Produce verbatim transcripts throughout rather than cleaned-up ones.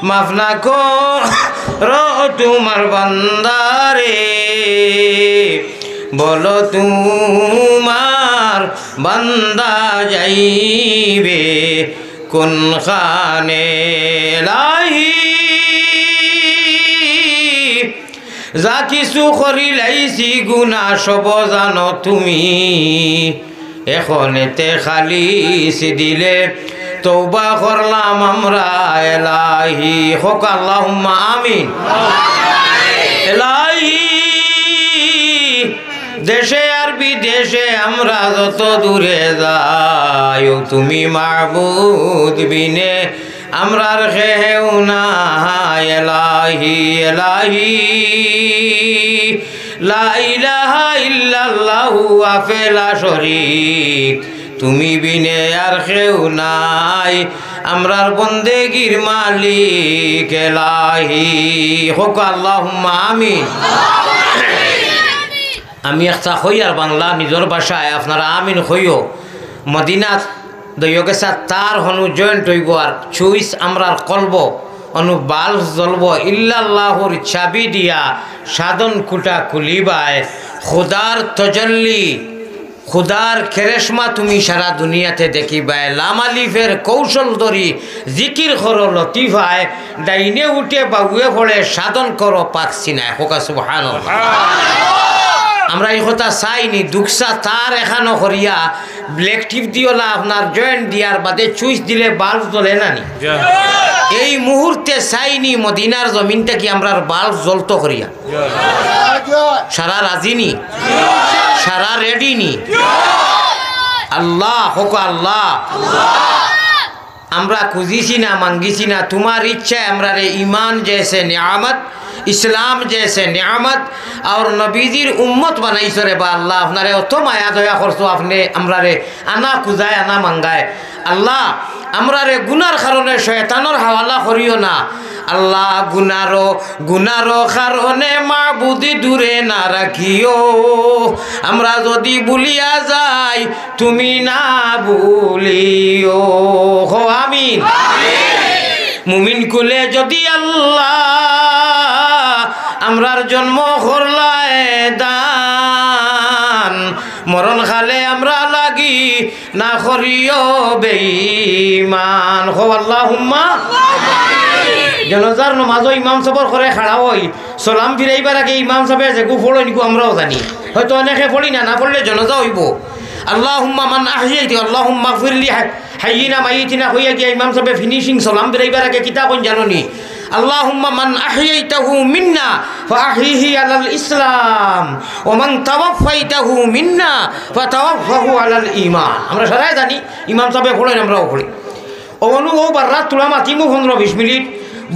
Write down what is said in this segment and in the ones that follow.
মাফ না করো তোমার বান্দারে, বলো তোমার বান্দা যাইবে কোনখানে? এলাহি, যা কিছু করিলাইছি গুনা সব জানো তুমি, এখন এতে খালিস দিলে তওবা করলাম আমরা এলাহি। কউক্কা আল্লাহুম্মা আমিন। এলাহি, দেশে আর বিদেশে আমরা যত দূরে যাই, ও তুমি মাবুদ বিনে আমরার কেউ নাই। এলাহি, এলাহি, লা ইলাহা ইল্লাল্লাহু ওয়াহদাহু লা শরীক, তুমি বিনে আর কেউ নাই, আমরার বন্দেগির মালিক এলাহি। কউক্কা আল্লাহুম্মা আমিন। আমি একটা কইয়ার বাংলা নিজর ভাষায়, আপনারা আমিন কইও। মদিনাত দৈয়গেছা তার হনু জয়েন্ট অইবো আর সুইচ আমরার কলবো, অনু বাল্ব জ্বলবো, ইল্লাল্লাহুর চাবি দিয়া সাধন কুটা খুলিবায়, খুদার তজল্লি, খুদার কেরেশমা তুমি সারা দুনিয়াতে দেখিবায়। লাম আলিফের কৌশল ধরি জিকির করো লতিফায়, ডাইনে উঠে বাউয়ে পড়ে সাধন করো পাক সিনায়। কউক্কা সুবহানাল্লাহ। আমরা ই কথা চাইনি, দুকসা তার এখানো করিয়া ব্ল্যাক টিপ দিওলা আপনার জয়েন্ট দিয়ার বাদে সুইচ দিলে বাল্ব জ্বলে না নি? এই মুহূর্তে চাইনি মদিনার জমিন থাকি আমরার বাল্ব জ্বলতো করিয়া। সারা রাজি নি? সারা রেডি নি? আল্লাহ, কউক্কা আল্লাহ। আমরা খুজিছি না, মাঙ্গিছি না, তুমার ইচ্ছায় আমরারে ইমান জেসে নিয়ামত, ইসলাম জেসে নিয়ামত, আর নবীজির উম্মত বানাইছো রে বা আল্লাহ, আপনারে অত মায়া দয়া করছো, আপনে আমরারে আনা খুজায়, আনা মাঙ্গায়। আল্লাহ, আমরারে গুনার কারণে শয়তানর হাওয়ালা করিও না। আল্লাহ, গুনারো, গুনারো কারণে মাবুদি দূরে না রাখিও। আমরা যদি ভুলিয়া যাই, তুমি না ভুলিও। কও আমিন। মুমিন কুলে যদি আল্লাহ আমরার জন্ম করলায় দান, মরণ কালে আমরা লাগি না করিও বেঈমান। কও আল্লাহুম্মা। জানাজার নমাজো ইমাম সাবর করে খাড়া অই, সালাম ফিরাইবার আগে ইমাম সাবে যেগু পড়ইন ইগু আমরাও জানি। হয়তো অনেকে পড়ি না, না পড়লে জানাজা অইবো। আল্লাহুম্মা মান আহইয়াইতা, আল্লাহুম্মা গফিরলি হাই-, হাইয়িনা মাইয়িতিনা কইয়া গিয়া ইমাম সাবে ফিনিশিং সালাম ফিরাইবার আগে কিতা কইন জানো নি? আল্লাহুম্মা মান আহইয়াইতাহু মিন্না ফাআহইহি আলাল ইসলাম, ওয়া মান তাওয়াফফাইতাহু মিন্না ফাতাওয়াফফাহু আলাল ঈমান। আমরা সারায় জানি, ইমাম সাবে পড়ইন, আমরাও পড়ি। অউ অনু অউ বাররাত তুলা মাতিমু পনরো বিশ মিনিট।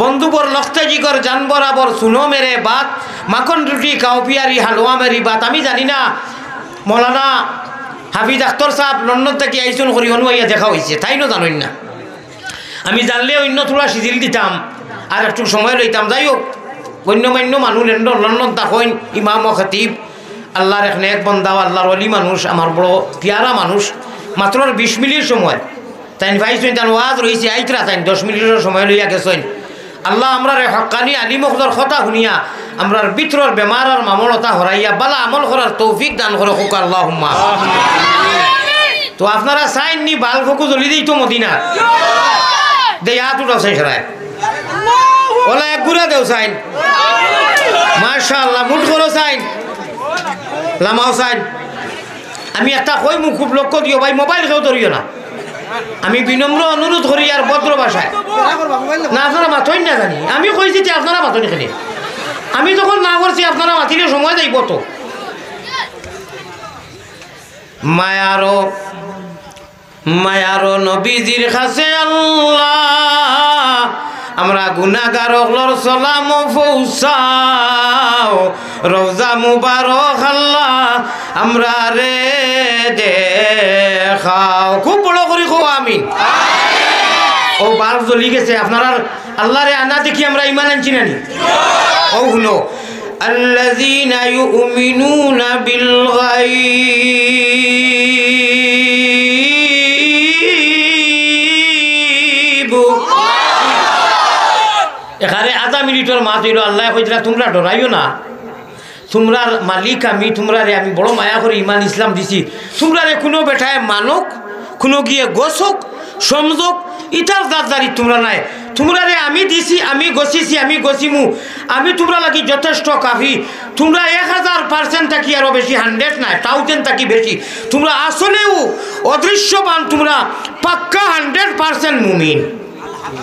বন্ধুবর লখতে জিগর জান বরাবর সুনো মেরে বাত, মাখন রুটি খাও পিয়ারি হালুয়া মেরি বাত। আমি জানি না, মৌলানা হাফিজ আখতর সাব লন্ডন থাকি আইছইন করি, অনু আইয়া দেখা অইছে, তাইনও জানইন না। আমি জানলে অইন্য তুলা সিজিল দিতাম, আর একটু সময় লইতাম। যাই হোক, গণ্যমান্য মানুষ লন্ডন, লন্ডন থাকইন, ইমাম ও খতিব, আল্লাহর এক নেক বন্দা, আল্লাহর ওলি মানুষ, আমার বড় পিয়ারা মানুষ, মাত্র বিশ মিনিট সময় তাইন পাইছইন, তান ওয়াজ রইছে, আইতরা তাইন দশ মিনিটর সময় লইয়া গেছইন। আল্লাহ আমরারে হক্কানি আলিম অকলর কথা হুনিয়া আমরার ভিতরর বেমার আর মামলতা হরাইয়া বালা আমল করার তৌফিক দান করো, কউক্কা আল্লাহুম্মা। তো আপনারা চাইন নি বাল্ব অগু জ্বলি দেইতো মদিনা? দে, আত উঠাও চাই সারায়। অলা এক গুড়া দেও চাইন। মাশাআল্লাহ, মুঠ করো চাইন। লামাও চাইন। আমি একটা কইমু, খুব লক্ষ্য দিও ভাই, মোবাইল কেউ ধরিও না। আমি বিনম্র অনুরোধ করি আর ভদ্র ভাষায়। না, আপনারা মাতইন না জানি। আমি কইছি যে আপনারা মাতইন কেনে। আমি যখন না করছি, আপনারা মাতিলে সময় যাইবো তো। মায়ারো, মায়ারো নবীজির কাছে আল্লাহ, আমরা গুনাগার অকলর সালাম পৌঁছাও। রওজা মুবারক আল্লাহ, আমরারে দেখাও। খুব বড় করি কও আমিন। অউ বাল্ব জ্বলি গেছে, আপনারার আল্লাহরে আনা দেখি আমরা ইমান আনছি না নি? অউ হুনো, الذين يؤمنون بالغيب. এখানে আধা মিনিটর মাত অইলো, আল্লায় কইতরা, "তুমরা ডরাইও না, তুমরার মালিক আমি, তুমরারে আমি বড় মায়া করি ইমান ইসলাম দিছি, তুমরারে কুনু বেটায় মানউক, কুনু গিয়ে গছউক, সমঝউক, ইতার দারদারি তুমরা নায়। তুমরারে আমি দিছি, আমি গছিছি, আমি গছিমু, আমি তুমরার লাগি যথেষ্ট কাফি। তুমরা এক হাজার পার্সেন্ট থাকি আরো বেশি, হান্ড্রেড নায়, থাউজেন্ড থাকি বেশি। তুমরা আসলেউ অদৃশ্যবান, তুমরা পাক্কা হান্ড্রেড পার্সেন্ট মুমিন।"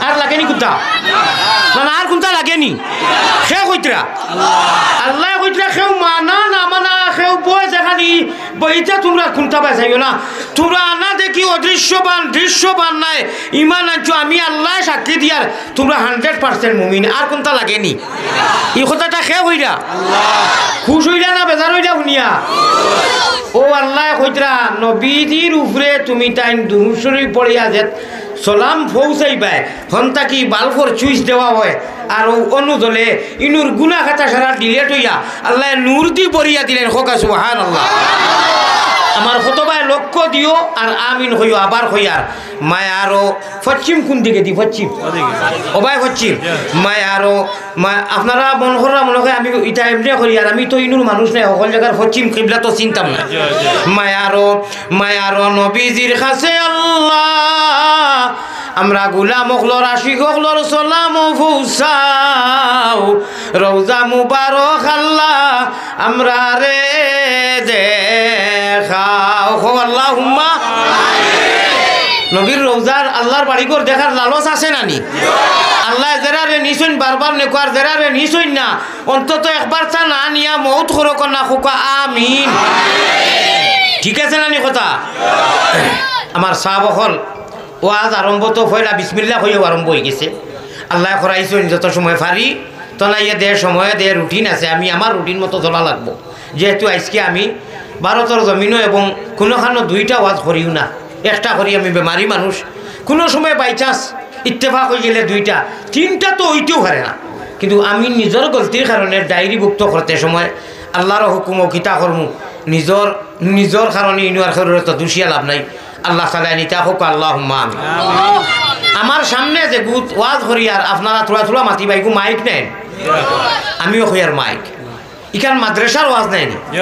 আর লাগেনি কুন্তা? না, না, আর কুন্তা লাগেনি? কে কইতরা? আল্লায় কইতরা, কেউ মানা না মানা, কেউ বয় যেখানি বইতা, তুমরা কুন্তা বায় চাইও না। তুমরা আনা দেখি অদৃশ্যবান, দৃশ্যবান নায়, ইমান আনছো, আমি আল্লায় সাক্ষী দিয়ার, তুমরা হান্ড্রেড পার্সেন্ট মুমিন, আর কুন্তা লাগেনি? ই কথাটা কে কইরা? খুশ অইরা না বেজার অইরা হুনিয়া? অউ আল্লায় কইতরা, নবীজির উপরে তুমি তাইন দুরূদ শরীফ পড়িয়া যে সালাম পৌঁছাইবায়, হন থাকি বাল্বর সুইচ দেওয়া অয়, আর অউ অণু জ্বলে, ইনুর গুনা খাতা সারা ডিলেট অইয়া আল্লায় নূর দি ভরিয়া দিলাইন। কউক্কা সুবহানাল্লাহ। আমার খুতবায় লক্ষ্য দিও, আর আমিন কইও, আবার কইয়ার। মায়ারও পশ্চিম কুন দিকেদি? পশ্চিম। ও ভাই, পশ্চিম। মায়ারও মা-, আপনারা মন কররা মনে অয় আমি ইতা এমনে করি, আর আমি তো ইনুর মানুষ নায়, হকল জাগার পশ্চিম কিবলা তো চিনতাম না। মায়ারও, মায়ারও নবীজির কাছে আল্লাহ, আমরা গুলাম অকলর, আশিক অকলর সালাম পৌঁছাও, রওজা মুবারক আল্লাহ, আমরারে দেখাও। কও আল্লাহুম্মা। নবীর রওজার, আল্লাহর বাড়িঘর দেখার লালস আছে না নি? আল্লায় যেরারে নিছইন বারবার নেউক্কা, আর যেরারে নিছইন না, অন্তত একবার তা না নিয়া মউত করউক্কা না, কউক্কা আমিন। ঠিক আছে না নি কথা? আমার সাব অকল, ওয়াজ আরম্ভ তো পয়লা বিসমিল্লাহ কইয়াউ আরম্ভ অইগেছে। আল্লায় করাইছইন যত সময় পারি, তো না ইয়ে দে সময় দে রুটিন আছে, আমি আমার রুটিন মতো চলা লাগবো। যেহেতু আইজকে আমি ভারতর জমিনো এবং কুনুখানো দুইটা ওয়াজ করিও না, একটা করি, আমি বেমারি মানুষ, কুনু সময় by chance ইত্তেফাক অইগেলে দুইটা, তিনটা তো অইতেউ পারে না। কিন্তু আমি নিজর গলতির কারণে ডায়েরিভুক্ত করতে সময় আল্লাহর হুকুমো কিতা করমু, নিজর, নিজর কারণে ইনু আর কেউররে তো দুষিয়া লাভ নাই। আল্লাহ তাআলায় নিতা কউক্কা আল্লাহুম্মা আমিন। আমার সামনে যেগু ওয়াজ করিয়ার আপনারা থুড়া থুড়া মাতিবা, ইগু মাইক নায় নি? আমিও কইয়ার মাইক। ইখান মাদ্রাসার ওয়াজ নায় নি?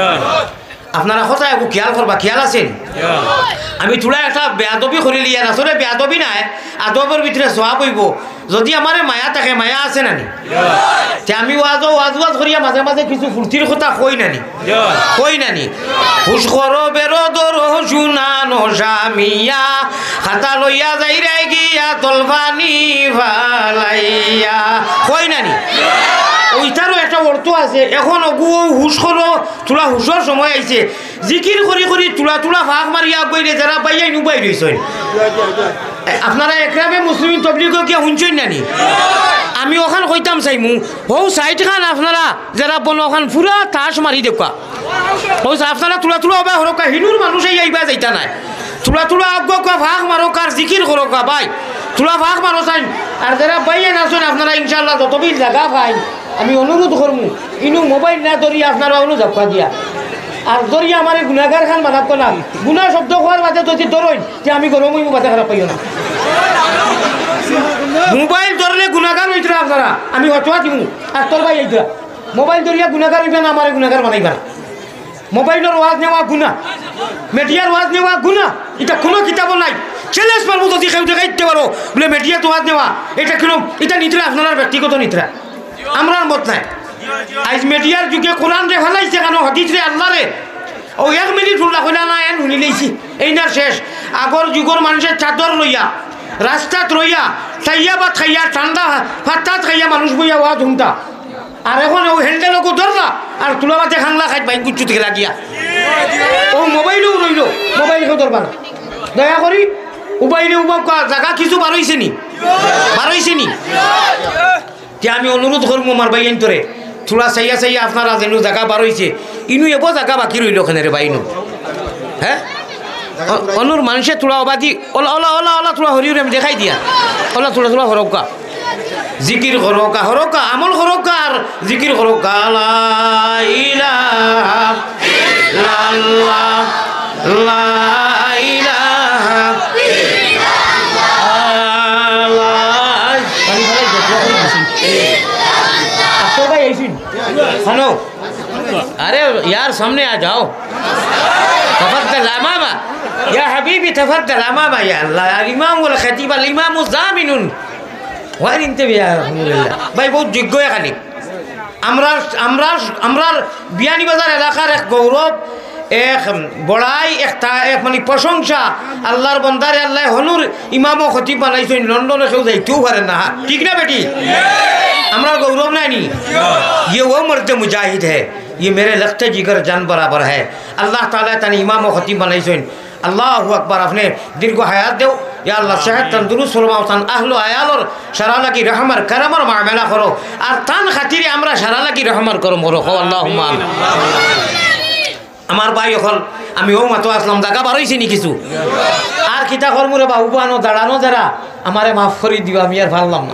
আপনারা কথা এগু খিয়াল করবা, খিয়াল আছে নি? আমি থুড়া একটা বেয়াদবি করিলিয়ার, আসলে বেয়াদবি নায়, আদবর ভিতরে সওয়াব অইবো। যদি আমারে মায়া থাকে, মায়া আছে না নি? তে আমি ওয়াজো, ওয়াজ ওয়াজ করিয়া মাঝে মাঝে কিছু ফুর্তির কথা কই না নি? কই না নি? হুশ করো বেরো ধরো সুনানো জামিয়া, খাতা লইয়া যাইরায় গিয়া তলপানি ফালাইয়া। কই না নি? অউ ইতারও একটা অর্থ আছে। এখন অগু অউ হুশ করো, থুড়া হুশর সময় আইছে। জিকির করি করি থুড়া থুড়া ফাঁক মারিয়া আগুয়াইলে যেরা বাইয়াইন উবাই রইছইন। আপনারা একরামে মুসলিমিন তবলিগো গিয়া হুনছইন না নি? আমি অখান কইতাম চাইমু, হউ সাইডখান আপনারা যেরা বনো অখান পুরা তাস মারি দেউক্কা। হউ সা-, আপনারা থুড়া থুড়া অবায় হরউক্কা, হিনুর মানুষ আইয়া ইবায় যাইতা নায়। থুড়া থুড়া আগুয়া আগুয়া ফাঁক মারউক্কা আর জিকির করউক্কা ভাই। থুড়া ফাঁক মারো চাইন। আর যেরা বাইয়াইন আছইন আপনারা ইনশাআল্লাহ যতবিল জাগা পাইন, আমি অনুরোধ করমু, ইনু মোবাইল না ধরিয়া আপনারা অনো যাউক্কা গিয়া। আর ধরিয়া আমারে গুনাগার খান বানাউক্কা না। গুনা শব্দ কওয়ার বাদে যদি ধরইন, তে আমি গরম অইমু, মাথা খারাপ পাইও না। মোবাইল ধরলে গুনাগার অইতরা আপনারা, আমি ফতোয়া দিমু। আর তোর ভাই এইটা, মোবাইল ধরিয়া গুনাগার অইবা না, আমারে গুনাগার বানাইবা না। মোবাইলর ওয়াজ নেওয়া গুনা, মিডিয়ার ওয়াজ নেওয়া গুনা, ইটা কুনু কিতাবো নাই। চ্যালেঞ্জ মারমু যদি কেউ দেখাইতে পারো বুলে মিডিয়াত ওয়াজ নেওয়া, ইটা কুনু, ইটা নিতরা আপনারার ব্যক্তিগত নিতরা, আমরার মত নায়। আইজ মিডিয়ার যুগে কোরআনরে ফালাইছে কেনে, হাদিসরে, আল্লাহরে? অউ এক মিনিট হুনলা কইলা না, এন হুনিলাইছি, এইন আর শেষ। আগর যুগর মানষে চাদর লইয়া, রাস্তাত রইয়া, চাইয়া ভাত খাইয়া, ঠান্ডা ভাত-টাত খাইয়া মানুষ বইয়া ওয়াজ হুনতা। আর এখন অউ হ্যান্ডেল অগু ধরলা, আর তুলা বাদে খাংলা খাইত বাইক গুচ্ছু থেকে লাগিয়া। অউ মোবাইলও রইলো, মোবাইল কেউ ধরবা না। দয়া করি, উবাইরে উবাউক্কা, জাগা কিছু বারইছে নি? বারইছে নি? তে আমি অনুরোধ করমু আমার ভাইয়াইন্তরে, থুড়া চাইয়া চাইয়া আপনারা যেনু জাগা বারইছে, ইনু এবো জাগা বাকি রইলো কেনে রে ভাই ইনু? হ্যাঁ? অ-, অনর মানষে থুড়া অবাদি, অলা, অলা, অলা, অলা, থুড়া হরিউরে আমি দেখাই দিয়া। অলা থুড়া থুড়া হরউক্কা। জিকির করউক্কা, হরউক্কা, আমল করউক্কা আর জিকির করউক্কা। লা ইলাহা ইল্লাল্লাহ, লা ইলাহা ইল্লাল্লাহ। আক্তার ভাই, এই শুন। হ্যালো। আরে ইয়ার, সামনে আ যাও। تفضل أمامي. يا حبيبي، تفضل أمامي. يا الله، الإمام والخطيب، الإمام الضامن. وين انت يا رسول الله؟ ভাই, বউত যোগ্য এখানে। আমরার, আমরার, আমরার বিয়ানীবাজার এলাকার এক গৌরব, এক বড়াই, এক তা-, এক মানে প্রশংসা। আল্লার বন্দারে আল্লায় হনুর ইমাম ও খতিব বানাইছইন, লন্ডনে কেউ যাইতেও পারে না। ঠিক না বেটি? আমরার গৌরব নায় নি? ये वो मर्द मुजाहिद है, ये मेरे लख्ते जिगर जान बराबर है। আল্লাহ তাআলায় তানে ইমাম ও খতিব বানাইছইন। আল্লাহু আকবার, আপনে দীর্ঘ হায়াত দেও। ইয়া আল্লাহ, সেহত তন্দুরুস্ত ফরমাও, তান আহল আয়ালর সারা লাগি রহমর করমর মামলা করো। আর তান খাতিরে আমরা সারা লাগি রহমর করম করো। কও আল্লাহুম্মা আমিন। আমার ভাই অকল, আমি অউ মাতো আছলাম, জাগা বার অইছে নি কিছু? আর কিতা করমু রে বা, উবানো দাঁড়ানো যারা, আমারে মাফ করি দিও, আমি আর পারলাম না।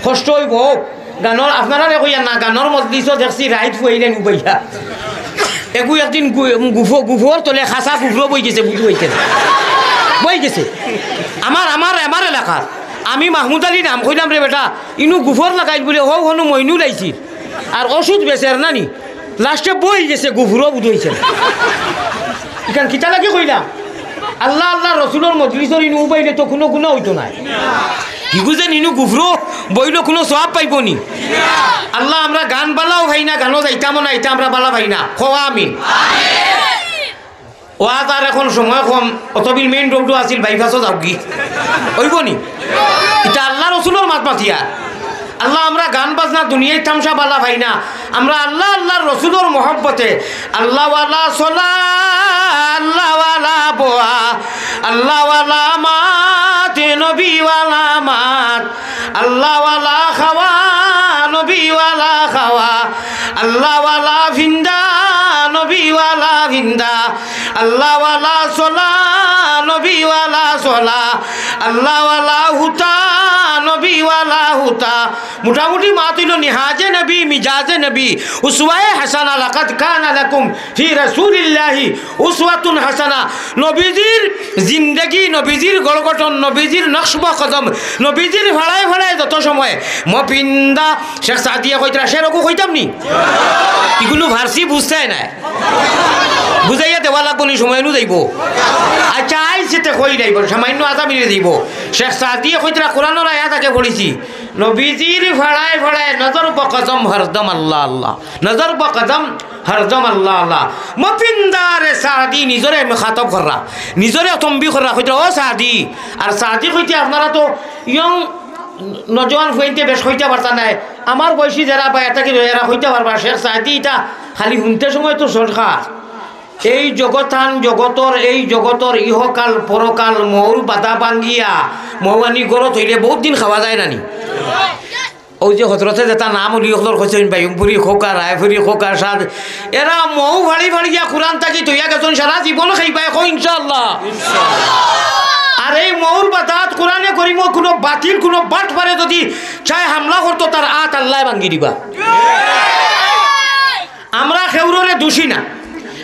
কষ্ট অইবো। গানর, আপনারারে কইয়ার না, গানর মজলিসো দেখছি রাইত ফুয়াইলে উবাইয়া। এগু একদিন গু-, গুফো-, গুফোর তলে খাসা গুফরো বই গেছে, বুঝি বইছে না। বই গেছে। আমার, আমার, আমার এলাকার। আমি মাহমুদ আলী নাম কইলাম, "রে বেটা, ইনু গুফর লাগাইল বুলে, হউ হনু মইনুল আইছিল। আর ওষুধ বেচের না নি?" লাস্টে বই গেছে, গুফরো বুঝ অইছে না। ইখান কিতা লাগি কইলাম? আল্লাহ, আল্লাহ রসুলর মজলিসর ইনু উবাইলে তো কুনু গুনা অইতো নায়। কি বুঝেন, ইনু গুফরো বইলো কুনু সওয়াব পাইবো নি? আল্লাহ, আমরা গান বালাও পাই না, গানো যাইতামও না, ইতা আমরা বালা পাই না। কও আমিন। ওয়াজ আর এখন সময় কম, অতবিল মেইন রোডও আছিল, বাইপাসও যাওগি। অইবো নি? ইতা আল্লাহ রসুলর মাত মাতিয়া। আল্লাহ, আমরা গান বাজনা দুনিয়ার তামশা বালা পাই না, আমরা আল্লাহ, আল্লাহর রসুলর মহব্বতে আল্লাহওয়ালা চলা, আল্লাহওয়ালা বওয়া, আল্লাহওয়ালা মাত, নবীওয়ালা মাত, আল্লাহওয়ালা খাওয়া, নবীওয়ালা খাওয়া, আল্লাহওয়ালা ফিন্দা, নবীওয়ালা ফিন্দা, আল্লাহওয়ালা চলা, নবীওয়ালা চলা, আল্লাহওয়ালা হুতা, নবীওয়ালা হুতা। মোটামুটি মাত অইলো নিহাজে নবী, মিজাজে নবী, উসওয়ায়ে হাসানা, লাকাদ কানা লাকুম ফি রাসূলিল্লাহি উসওয়াতুন হাসানা। নবীজির জিন্দেগি, নবীজির গড়গঠন, নবীজির নকশব কদম, নবীজির ফাড়ায় ফাড়ায় যত সময় মপিন্দা, শেখ সাদিয়ে কইতরা, শের অগু কইতাম নি? ইগুনু ফার্সি বুঝতায় নায়। বুঝাইয়া দেওয়া লাগবো নি, সময় নু যাইবো। আচ্ছা, আইছে তে কই যাইবো, সামান্য আধা মিনিট যাইবো। শেখ সাদিয়ে কইতরা, কোরআনর আয়াত আগে পড়ছি, নবীজির ফাড়ায় ফাড়ায় নজর বকদম হরদম আল্লাহ আল্লাহ, নজর বকদম হরদম আল্লাহ আল্লাহ। মপিন্দারে সাদি নিজরে মুখাতব কররা, নিজরে তম্বি কররা, কইতরা, "ও সাদি।" আর সাদি কইতে আপনারা তো ইয়ং নজওয়ান ফুয়াইন্তে বেশ কইতা পারতা নায়। আমার বয়সী যেরা বা এতা কি এরা কইতা পারবা, শেখ সাদি ইতা খালি হুনতে সময় তো সরকার। এই জগতান জগতর, এই জগতর ইহকাল পরকাল মৌর বাধা ভাঙ্গিয়া মৌয়ানি গরত অইলে বউত দিন খাওয়া যায় না নি? অউ যে হজরতে যেতা নাম অলি অকলর কইছইন, বাইমপুরি খোকা, রায়পুরি খোকা, সাদ, এরা মৌ ফাড়ি ফাড়িয়া কোরআন থাকি থইয়া গেছইন, সারা জীবন খাইবায়, কও ইনশাআল্লাহ। আর এই মৌর বাধাত কোরআনে করিমো কুনু বাতিল, কুনু বাটপারে যুদি চায় হামলা করতো, তার আত আল্লায় ভাঙ্গি দিবা। আমরা কেউররে দুষি না,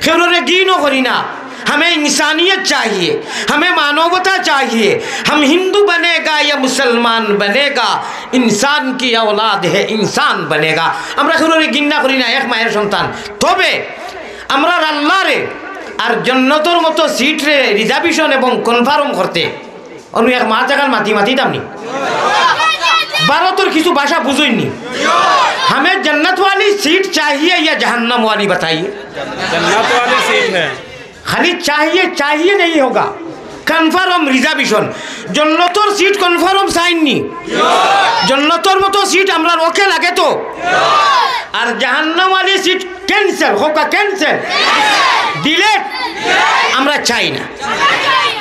কেউররে ঘিনও করি না। हमें इंसानियत चाहिए, हमें मानवता चाहिए। हम हिंदू बनेगा या मुसलमान बनेगा, इंसान की औलाद है, इंसान बनेगा। আমরা কেউররে ঘিন্না করি না, এক মায়ের সন্তান। তবে আমরার আল্লারে আর জন্নতর মতো সিটরে reservation এবং confirm করতে অন্য এক মাত এখান মাতি মাতি দামনি। ভারতর কিছু ভাষা বুঝইনি। हमें जन्नत वाली सीट चाहिए या जहन्नम वाली बताइए। जन्नत वाली सीट है। खाली चाहिए, चाहिए नहीं होगा। Confirm reservation। জন্নতর সিট confirm চাইননি। জন্নতর মতো সিট আমরার OK লাগে তো। আর জাহান্নাম আলী সিট cancel, হোকা cancel। Delete। আমরা চাই না।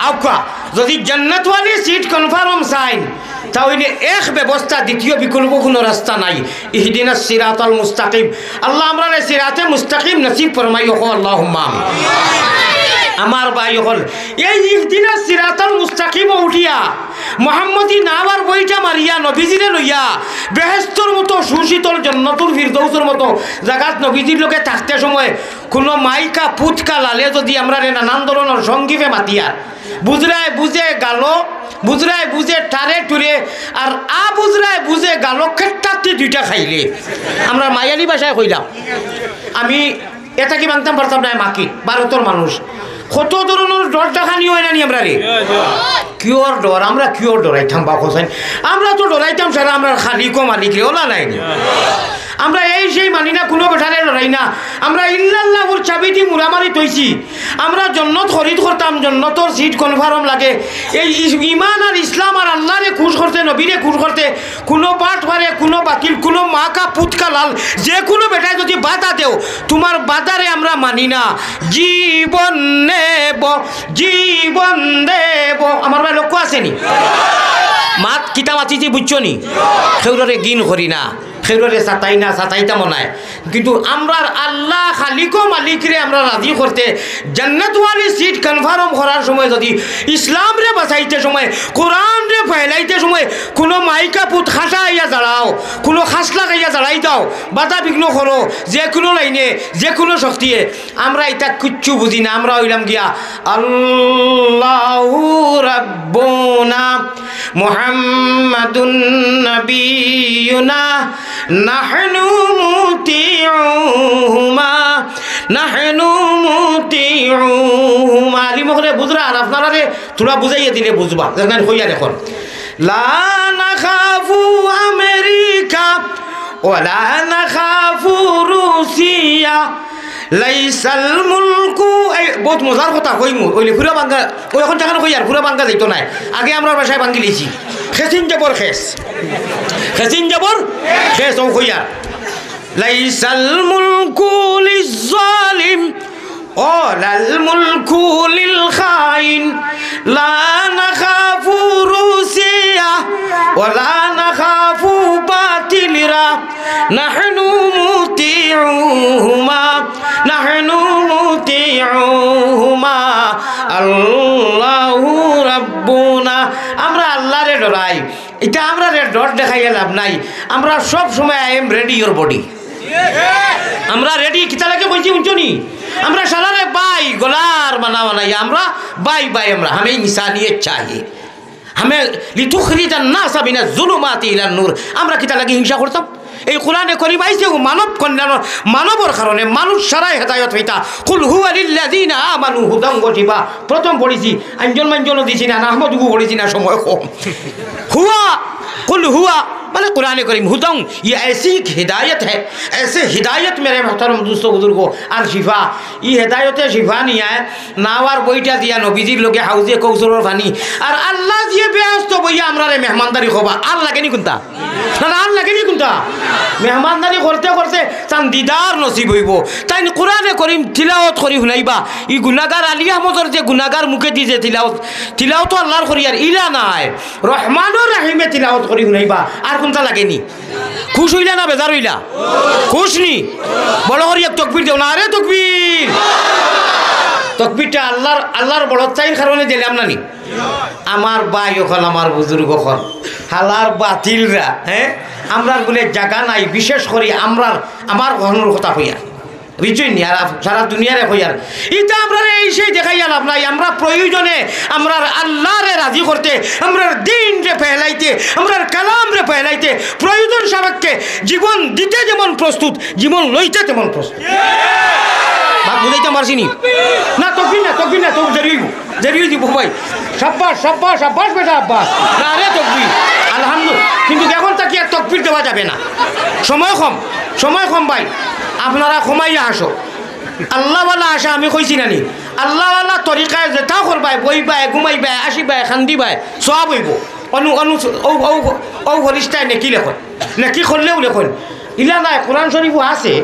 আউক্কা, যদি জন্নতওয়ালি সিট confirm চাইন, তা অইলে এক ব্যবস্থা, দ্বিতীয় বিকল্প কুনু রাস্তা নাই। ইহদিনাস সিরাতাল মুস্তাকিম। আল্লাহ আমরারে সিরাতে মুস্তাকিম নসিব ফরমাইও, কও আল্লাহুম্মা আমিন। আমার ভাই অকল, এই ইহদিনাস সিরাতাল মুস্তাকিমো উঠিয়া, মোহাম্মদী নাওয়ার বইটা মারিয়া, নবীজিরে লইয়া, বেহেস্তর মতো সুশীতল জন্নতুল ফিরদৌসর মতো জাগাত নবীজির লগে থাকতে সময় কুনু মাইকা পুতকা লালে যদি আমরারে নানান ধরনর সংগীতে মাতিয়ার, বুঝরায় বুঝে গালো, বুজরায় বুজে টারে টুরে, আর আ বুজরায় বুজে গালো খেট্টাতে দুইটা খাইলে। আমরা মায়ালি ভাষায় কইলাম, আমি এটা কি মানতাম পারতাম না, মাকি ভারতর মানুষ। কত ধরনের ডর দেখানি হয় না নি আমরা রে? কিওর ডর? আমরা কিওর ডরাইতাম বা হোসেন? আমরা তো ডরাইতাম সারা আমরা খালিকো মালিক রে, ওলা নাই নি? আমরা এই সেই মানি না, কোনো বেটারে ডরাই না। আমরা ইল্লাল্লাহুর চাবি দি মুড়ামারি তৈছি। আমরা জন্নত খরিদ করতাম, জন্নতর সিট কনফার্ম লাগে। এই ইস-, ইমান আর ইসলাম আর আল্লাহরে খুশ করতে, নবীরে খুশ করতে, কোনো বাটপারে, কোনো বাতিল, কোনো মা কা পুত কা লাল, যে কোনো বেটায় যদি বাধা দেও, তোমার বাধারে আমরা মানি না। জীবন নেব, জীবন দেব। আমার ভাই লক্ষ্য আছে নি? মাত কিতা মাতিছি বুঝছো নি? কেউররে ঘিন করি না, কেউররে সাতাই না, সাতাইতামও নায়। কিন্তু আমরার আল্লাহ খালিকো মালিকরে আমরা রাজি করতে, জান্নাতওয়ালি সিট কনফার্ম করার সময় যদি ইসলামরে বাঁচাইতে সময়, কোরআনরে ফেলাইতে সময় কোনো মাইকা পুত খাসা আইয়া দাঁড়াও, কোনো খাস লাগাইয়া দাঁড়াই দাও, বাধা বিঘ্ন করো, যে কোনো লাইনে, যে কোনো শক্তিয়ে, আমরা ইতা কিচ্ছু বুঝি না। আমরা অইলাম গিয়া আল্লাহু রাব্বুনা মুহাম্মাদুন নাবিয়ুনা নাহনু মুতিউহুমা, নাহনু মুতিউহুমা। আলিম অকলে বুঝরা, আর আপনারারে থুড়া বুঝাইয়া দিলে বুঝবা, যেখানে কইয়ার এখন। লা নাখাফু আমেরিকা ওয়া লা নাখাফু রুসিয়া, লাইসাল মুলকু, এই বহুত মজার কথা কইমু, অইলে পুরা বাঙ্গা, অউ এখন যেখানে কইয়ার পুরা বাঙ্গা যাইতো নায়। আগে আমরা ভাষায় বাঙ্গি লইছি। খেসিন জবর খেস। খেসিন জবর খেস, অউ কইয়ার। লাইসাল মুলকু লিজ-জালিম, ওয়ালাল মুলকু লিল খাইন। লা নাখাফু রুসিয়া, ওয়ালা নাখাফু বাতিলরা। নাহনু মুতিউহুমা, নাহনু মুতিউহুমা, আল্লাহু রাব্বুনা। আমরা আল্লাহরে ডরাই, ইটা আমরারে ডর দেখাইয়া লাভ নাই। আমরা সব সময় I am ready your body। আমরা রেডি, কিতা লাগে কইছি হুনছো নি? আমরা সারারে ভাই, গলার বানা বানাইয়া আমরা ভাই ভাই, আমরা হামে ইনসানিয়ত চাহি। হামে লিতুখরিজান নাসা মিনাজ জুলুমাতি ইলান নূর। আমরা কিতা লাগি হিংসা করতাম? এই কোরআনে করিম আইছে ও মানব কল্যাণ, মানবর কারণে মানুষ সারাই হেদায়ত হইতা। কুল হুয়া লিল্লাযিনা আমানু হুদান ওয়া শিফা। প্রথম পড়ছি, আঞ্জন মাঞ্জনও দিছি না, নাহমদুগু পড়ছি না, সময় কম। হুয়া, কুল হুয়া, মানে কোরআনে করিম, হুদান, ইয়ে এসি হিদায়ত হ্যায়, এসে হিদায়ত মেরে মোহতরম দোস্ত বুজুর্গ, আর শিফা, ই হেদায়তে শিফা নিয়া নাওয়ার বইটা দিয়া নবীজির লগে হাউজে কৌসরর পানি। আর আল্লাহ জিয়ে বেহেস্তো বইয়া আমরারে মেহমানদারি করবা। আর লাগে নি কুনতা? না, না, আর লাগে নি কুনতা? মেহমানদারি করতে করতে তান দিদার নসিব হইবো। তাইন কোরআনে করিম তিলাওত করি হুনাইবা। ই গুনাগার আলী আহমদর যে গুনাগার মুখেদি যে তিলাওত, তিলাওত তো আল্লাহর করি আর ইলা নায়। রহমানুর রহিমে তিলাওত করি হুনাইবা। আর কুনতা লাগে নি? খুশ হইলা না বেজার হইলা? খুশ নি? বড় করি এক তকবির দেও না, আরে তকবির। তকবিরটা আল্লাহর, আল্লাহর বড় চাইর কারণে দিলাম না নি? আমার ভাই অকল, আমার বুজুর্গ অকল, হালার বাতিলরা, হ্যাঁ, আমরার বুলে জাগা নাই, বিশেষ করি আমরার, আমার ঘরর কথা কইয়ার, বুঝছইন নি? আর আপ-, সারা দুনিয়ারে কইয়ার, ইটা আমরারে এই সেই দেখাইয়া লাভ নাই। আমরা প্রয়োজনে আমরার আল্লাহরে রাজি করতে, আমরার দিনরে ফেলাইতে, আমরার কালামরে ফেলাইতে, প্রয়োজন সাপেক্ষে জীবন দিতে যেমন প্রস্তুত, জীবন লইতে তেমন প্রস্তুত। বাপ বুঝাইতাম পারছি নি? না, তকবির না, তকবির না, তকবির দেরি হইব, দেরি হইব ভাই। সাব্বাস, সাব্বাস, সাব্বাস বেটা, আব্বাস। না রে তকবির, আলহামদুলিল্লাহ। কিন্তু এখন থাকি আর তকবির দেওয়া যাবে না, সময় কম, সময় কম ভাই, আপনারা কমাইয়া আসো। আল্লাহওয়ালা আসা আমি কইছি না নি? আল্লাহওয়ালা তরিকায় যেটা করবায়, বইবায়, ঘুমাইবায়, আসিবায়, খান্দিবায়, সওয়াব হইব। অনু, অনু, ও, ও, ও ফরিস্তায় নেকি লেখো, নেকি করলেও লেখো। ইলা নাই, কোরআন শরীফও আছে,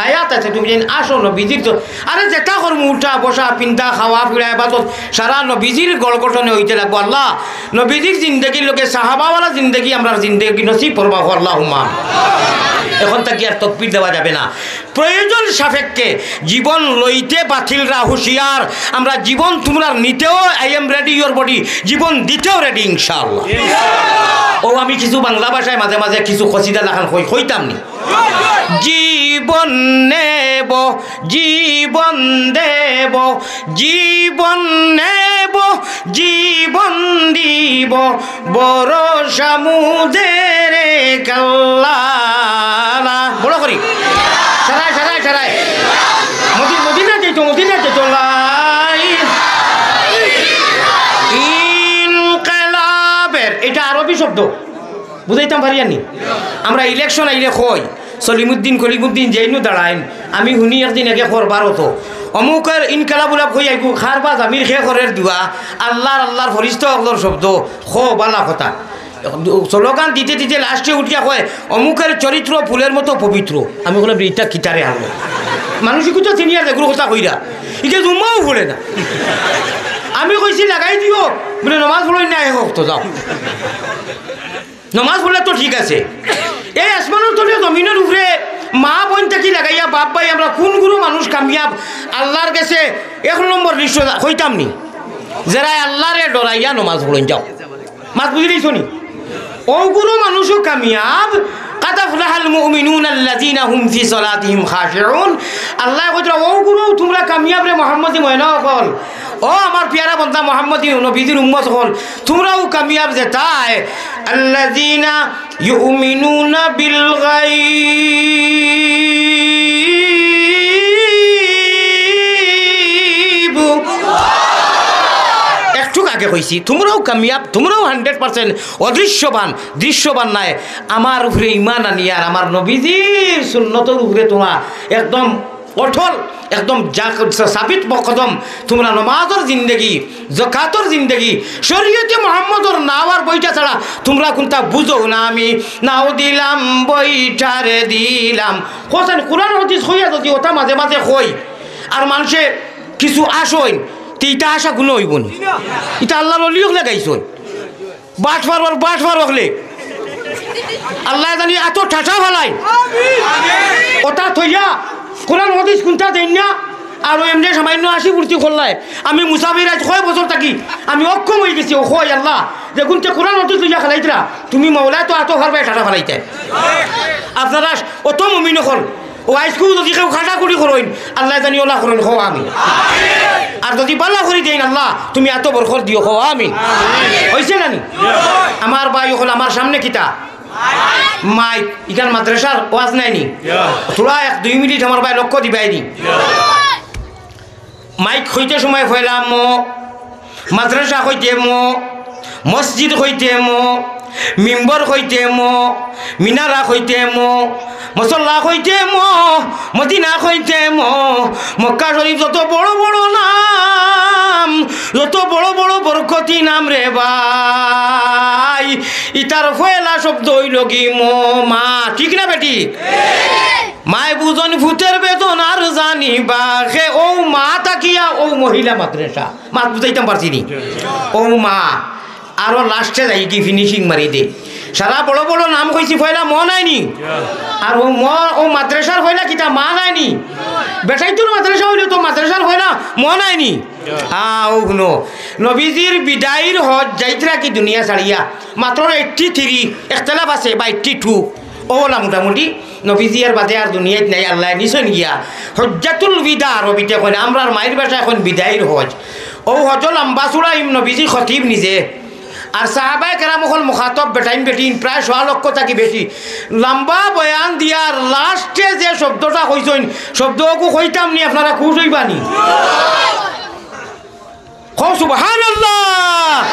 আয়াত আছে, তুমি যেন আসো নবীজির তো, আরে যেটা করমু, উঠা, বসা, পিন্দা, খাওয়া, ফিরা, ইবাদত, সারা নবীজির গড় গঠনে হইতে লাগবো। আল্লাহ, নবীজির জিন্দেগির লগে সাহাবাওয়ালা জিন্দেগি, আমরার জিন্দেগি নসিব করবা, আল্লাহুম্মা। এখন থাকি আর তকবির দেওয়া যাবে না। প্রয়োজন সাপেক্ষে জীবন লইতে বাতিলরা হুঁশিয়ার। আমরা জীবন তুমরার নিতেও, I am ready, your body, জীবন দিতেও রেডি ইনশাআল্লাহ। ও, আমি কিছু বাংলা ভাষায় মাঝে মাঝে কিছু কসিদা লাখান কই, কইতাম নি? জীবন নেব, জীবন দেব, জীবন নেব, জীবন দিব, ভরসা মুদের কাল্লা। বড় করি। সারাই, সারাই, সারাই। মদি-, মদিনা যাইতো, মদিনা যাইতো। লাই। ইনকিলাবের, এটা আরবি শব্দ। বুঝাইতাম পারিয়ার নি? আমরা ইলেকশন আইলে কই, সলিমুদ্দিন, কলিমুদ্দিন, যেইনু দাঁড়াইন, আমি হুনি একদিন একে করবার অতো। অমুকের ইনকালাব উলাব কই আইবো, খার বা জামির খে করের দোয়া, আল্লার, আল্লার ফরিস্তা অকলর শব্দ, খো বালা কথা। স্লোগান দিতে দিতে লাস্টে উঠিয়া কয়, "অমুকের চরিত্র ফুলের মতো পবিত্র।" আমি কইলাম, "ইটা কিতারে আনলো?" মানসিকতা সিনিয়র যেগুলো কথা কইরা, ইকে জুম্মাও পড়ে না। আমি কইছি, "লাগাই দিও।" বলে, "নমাজ পড়ই না, এক অক্ত যাও।" নমাজ পড়লে তো ঠিক আছে। এই আসমানর তলে জমিনর উপরে মা বইন থাকি লাগাইয়া বাপ ভাই আমরা কুনগুরু মানুষ কামিয়াব আল্লার গেছে এক নম্বর লিস্টো কইতাম নি? যেরায় আল্লারে ডরাইয়া নমাজ পড়ইন যাও। মাত বুঝি দিছো নি? অগুরু মানুষও কামিয়াব। কাদ আফলাহাল মুমিনুনা আল্লাযীনা হুম ফি সালাতিহিম খাশিউন। আল্লায় কইতরা, "অগুরু তুমরা কামিয়াব রে মোহাম্মদী ময়না অকল।" ও আমার পিয়ারা বন্দা মোহাম্মদী নবীজির উম্মত অকল, তুমরাও কামিয়াব যেতায়। আল্লাযীনা ইউমিনুনা বিল গায়ব। একটুক আগে কইছি, তুমরাও কামিয়াব, তুমরাও হান্ড্রেড পার্সেন্ট অদৃশ্যবান, দৃশ্যবান নায়। আমার উপরে ঈমান আনিয়া আর আমার নবীজির সুন্নতর উপরে তুমরা একদম অটল, একদম জা-, সাবিত কদম। তুমরা নমাজর জিন্দেগি, জকাতর জিন্দেগি, শরীয়তে মোহাম্মদর নাওয়ার বইটা ছাড়া তুমরা কুনতা বুঝো না। আমি নাও দিলাম বইটারে দিলাম। হোসেন, কুরআন হাদিস কইয়া যদি ওটা মাঝে মাঝে কই, আর মানষে কিছু আশা অইন, তে ইটা আশা গুণ অইবো নি? ইটা আল্লার অলি অকলে গাইছইন। বাটপার অর, বাটপার অকলে। আল্লায় জানি এত ঠাটা ফালাই। ওটা থইয়া কুরআন হাদিস কুনটা দেইন না, আর ও এমনে সামান্য আশি ফুর্তি করলায়। আমি মুসাফির আইজ কয় বছর থাকি, আমি অক্ষম অইগেছি। ও কয় আল্লাহ, যেগুনতে কুরআন হাদিস লইয়া খেলাইতরা, তুমি মৌলায় তো এত ফারবায় ঠাটা ফালাইতায়। আপনারা অত মুমিন অকল, ও আইজকু যদি কেউ কাটাকুটি করইন, আল্লায় জানি ওলা করইন, কও আমিন। আর যদি বালা করি দেইন আল্লাহ, তুমি এত বরকত দিও, কও আমিন। অইছে না নি? আমার ভাই অকল, আমার সামনে কিতা? মাইক, ইখান মাদ্রাসার ওয়াজ নায় নি? থুড়া এক দুই মিনিট আমার ভাই লক্ষ্য দিবায় নি। মাইক কইতে সময় পয়লা ম, মাদ্রাসা কইতে ম, মসজিদ কইতে ম, মিম্বর কইতে ম, মিনারা কইতে ম, মুসল্লা কইতে ম, মদিনা কইতে ম, মক্কা শরীফ যত বড় বড় নাম, যত বড় বড় বরকতি নাম রে ভাই, ইতার পয়লা শব্দ অইলো গি ম, মা, ঠিক না বেটি? মায় বুঝইন ফুতের বেদনা আর জানিবা, হে ও মা থাকিয়া ও মহিলা মাদ্রাসা। মাত বুঝাইতাম পারছি নি? ও মা, আরো লাস্টে যাই কি ফিনিশিং মারি দে। সারা বড় বড় নাম কইছি, পয়লা ম নায় নি? আর ও ম, ও মাদ্রাসার পয়লা কিতা মা নায় নি? বেটাইতুল মাদ্রাসা অইলে তো মাদ্রাসার পয়লা ম নায় নি? আ, ও হুনো, নবীজির বিদায়র হজ যাইতরা কি দুনিয়া ছাড়িয়া, মাত্র এইট্টি থ্রি, একতলাফ আছে বা এইট্টি টু, ওলা মোটামুটি। নবীজি আর বাদে আর দুনিয়াত নাই, আল্লায় নিছইন গিয়া। হজ্জাতুল বিদা আরবিতে কইন, আমরার মাইর ভাষায় কইন বিদায়র হজ। ও হজ লম্বা চুড়া ইম নবীজি খতিব নিজে। আর সাহাবায়ে কেরাম অকল মুখাতব, বেটাইন বেটিন, প্রায় সোয়া লক্ষ থাকি বেশি। লম্বা বয়ান দিয়ার লাস্টে যে শব্দটা কইছইন, শব্দ অগু কইতাম নি, আপনারা খুশ অইবা নি? কও সুবহানাল্লাহ।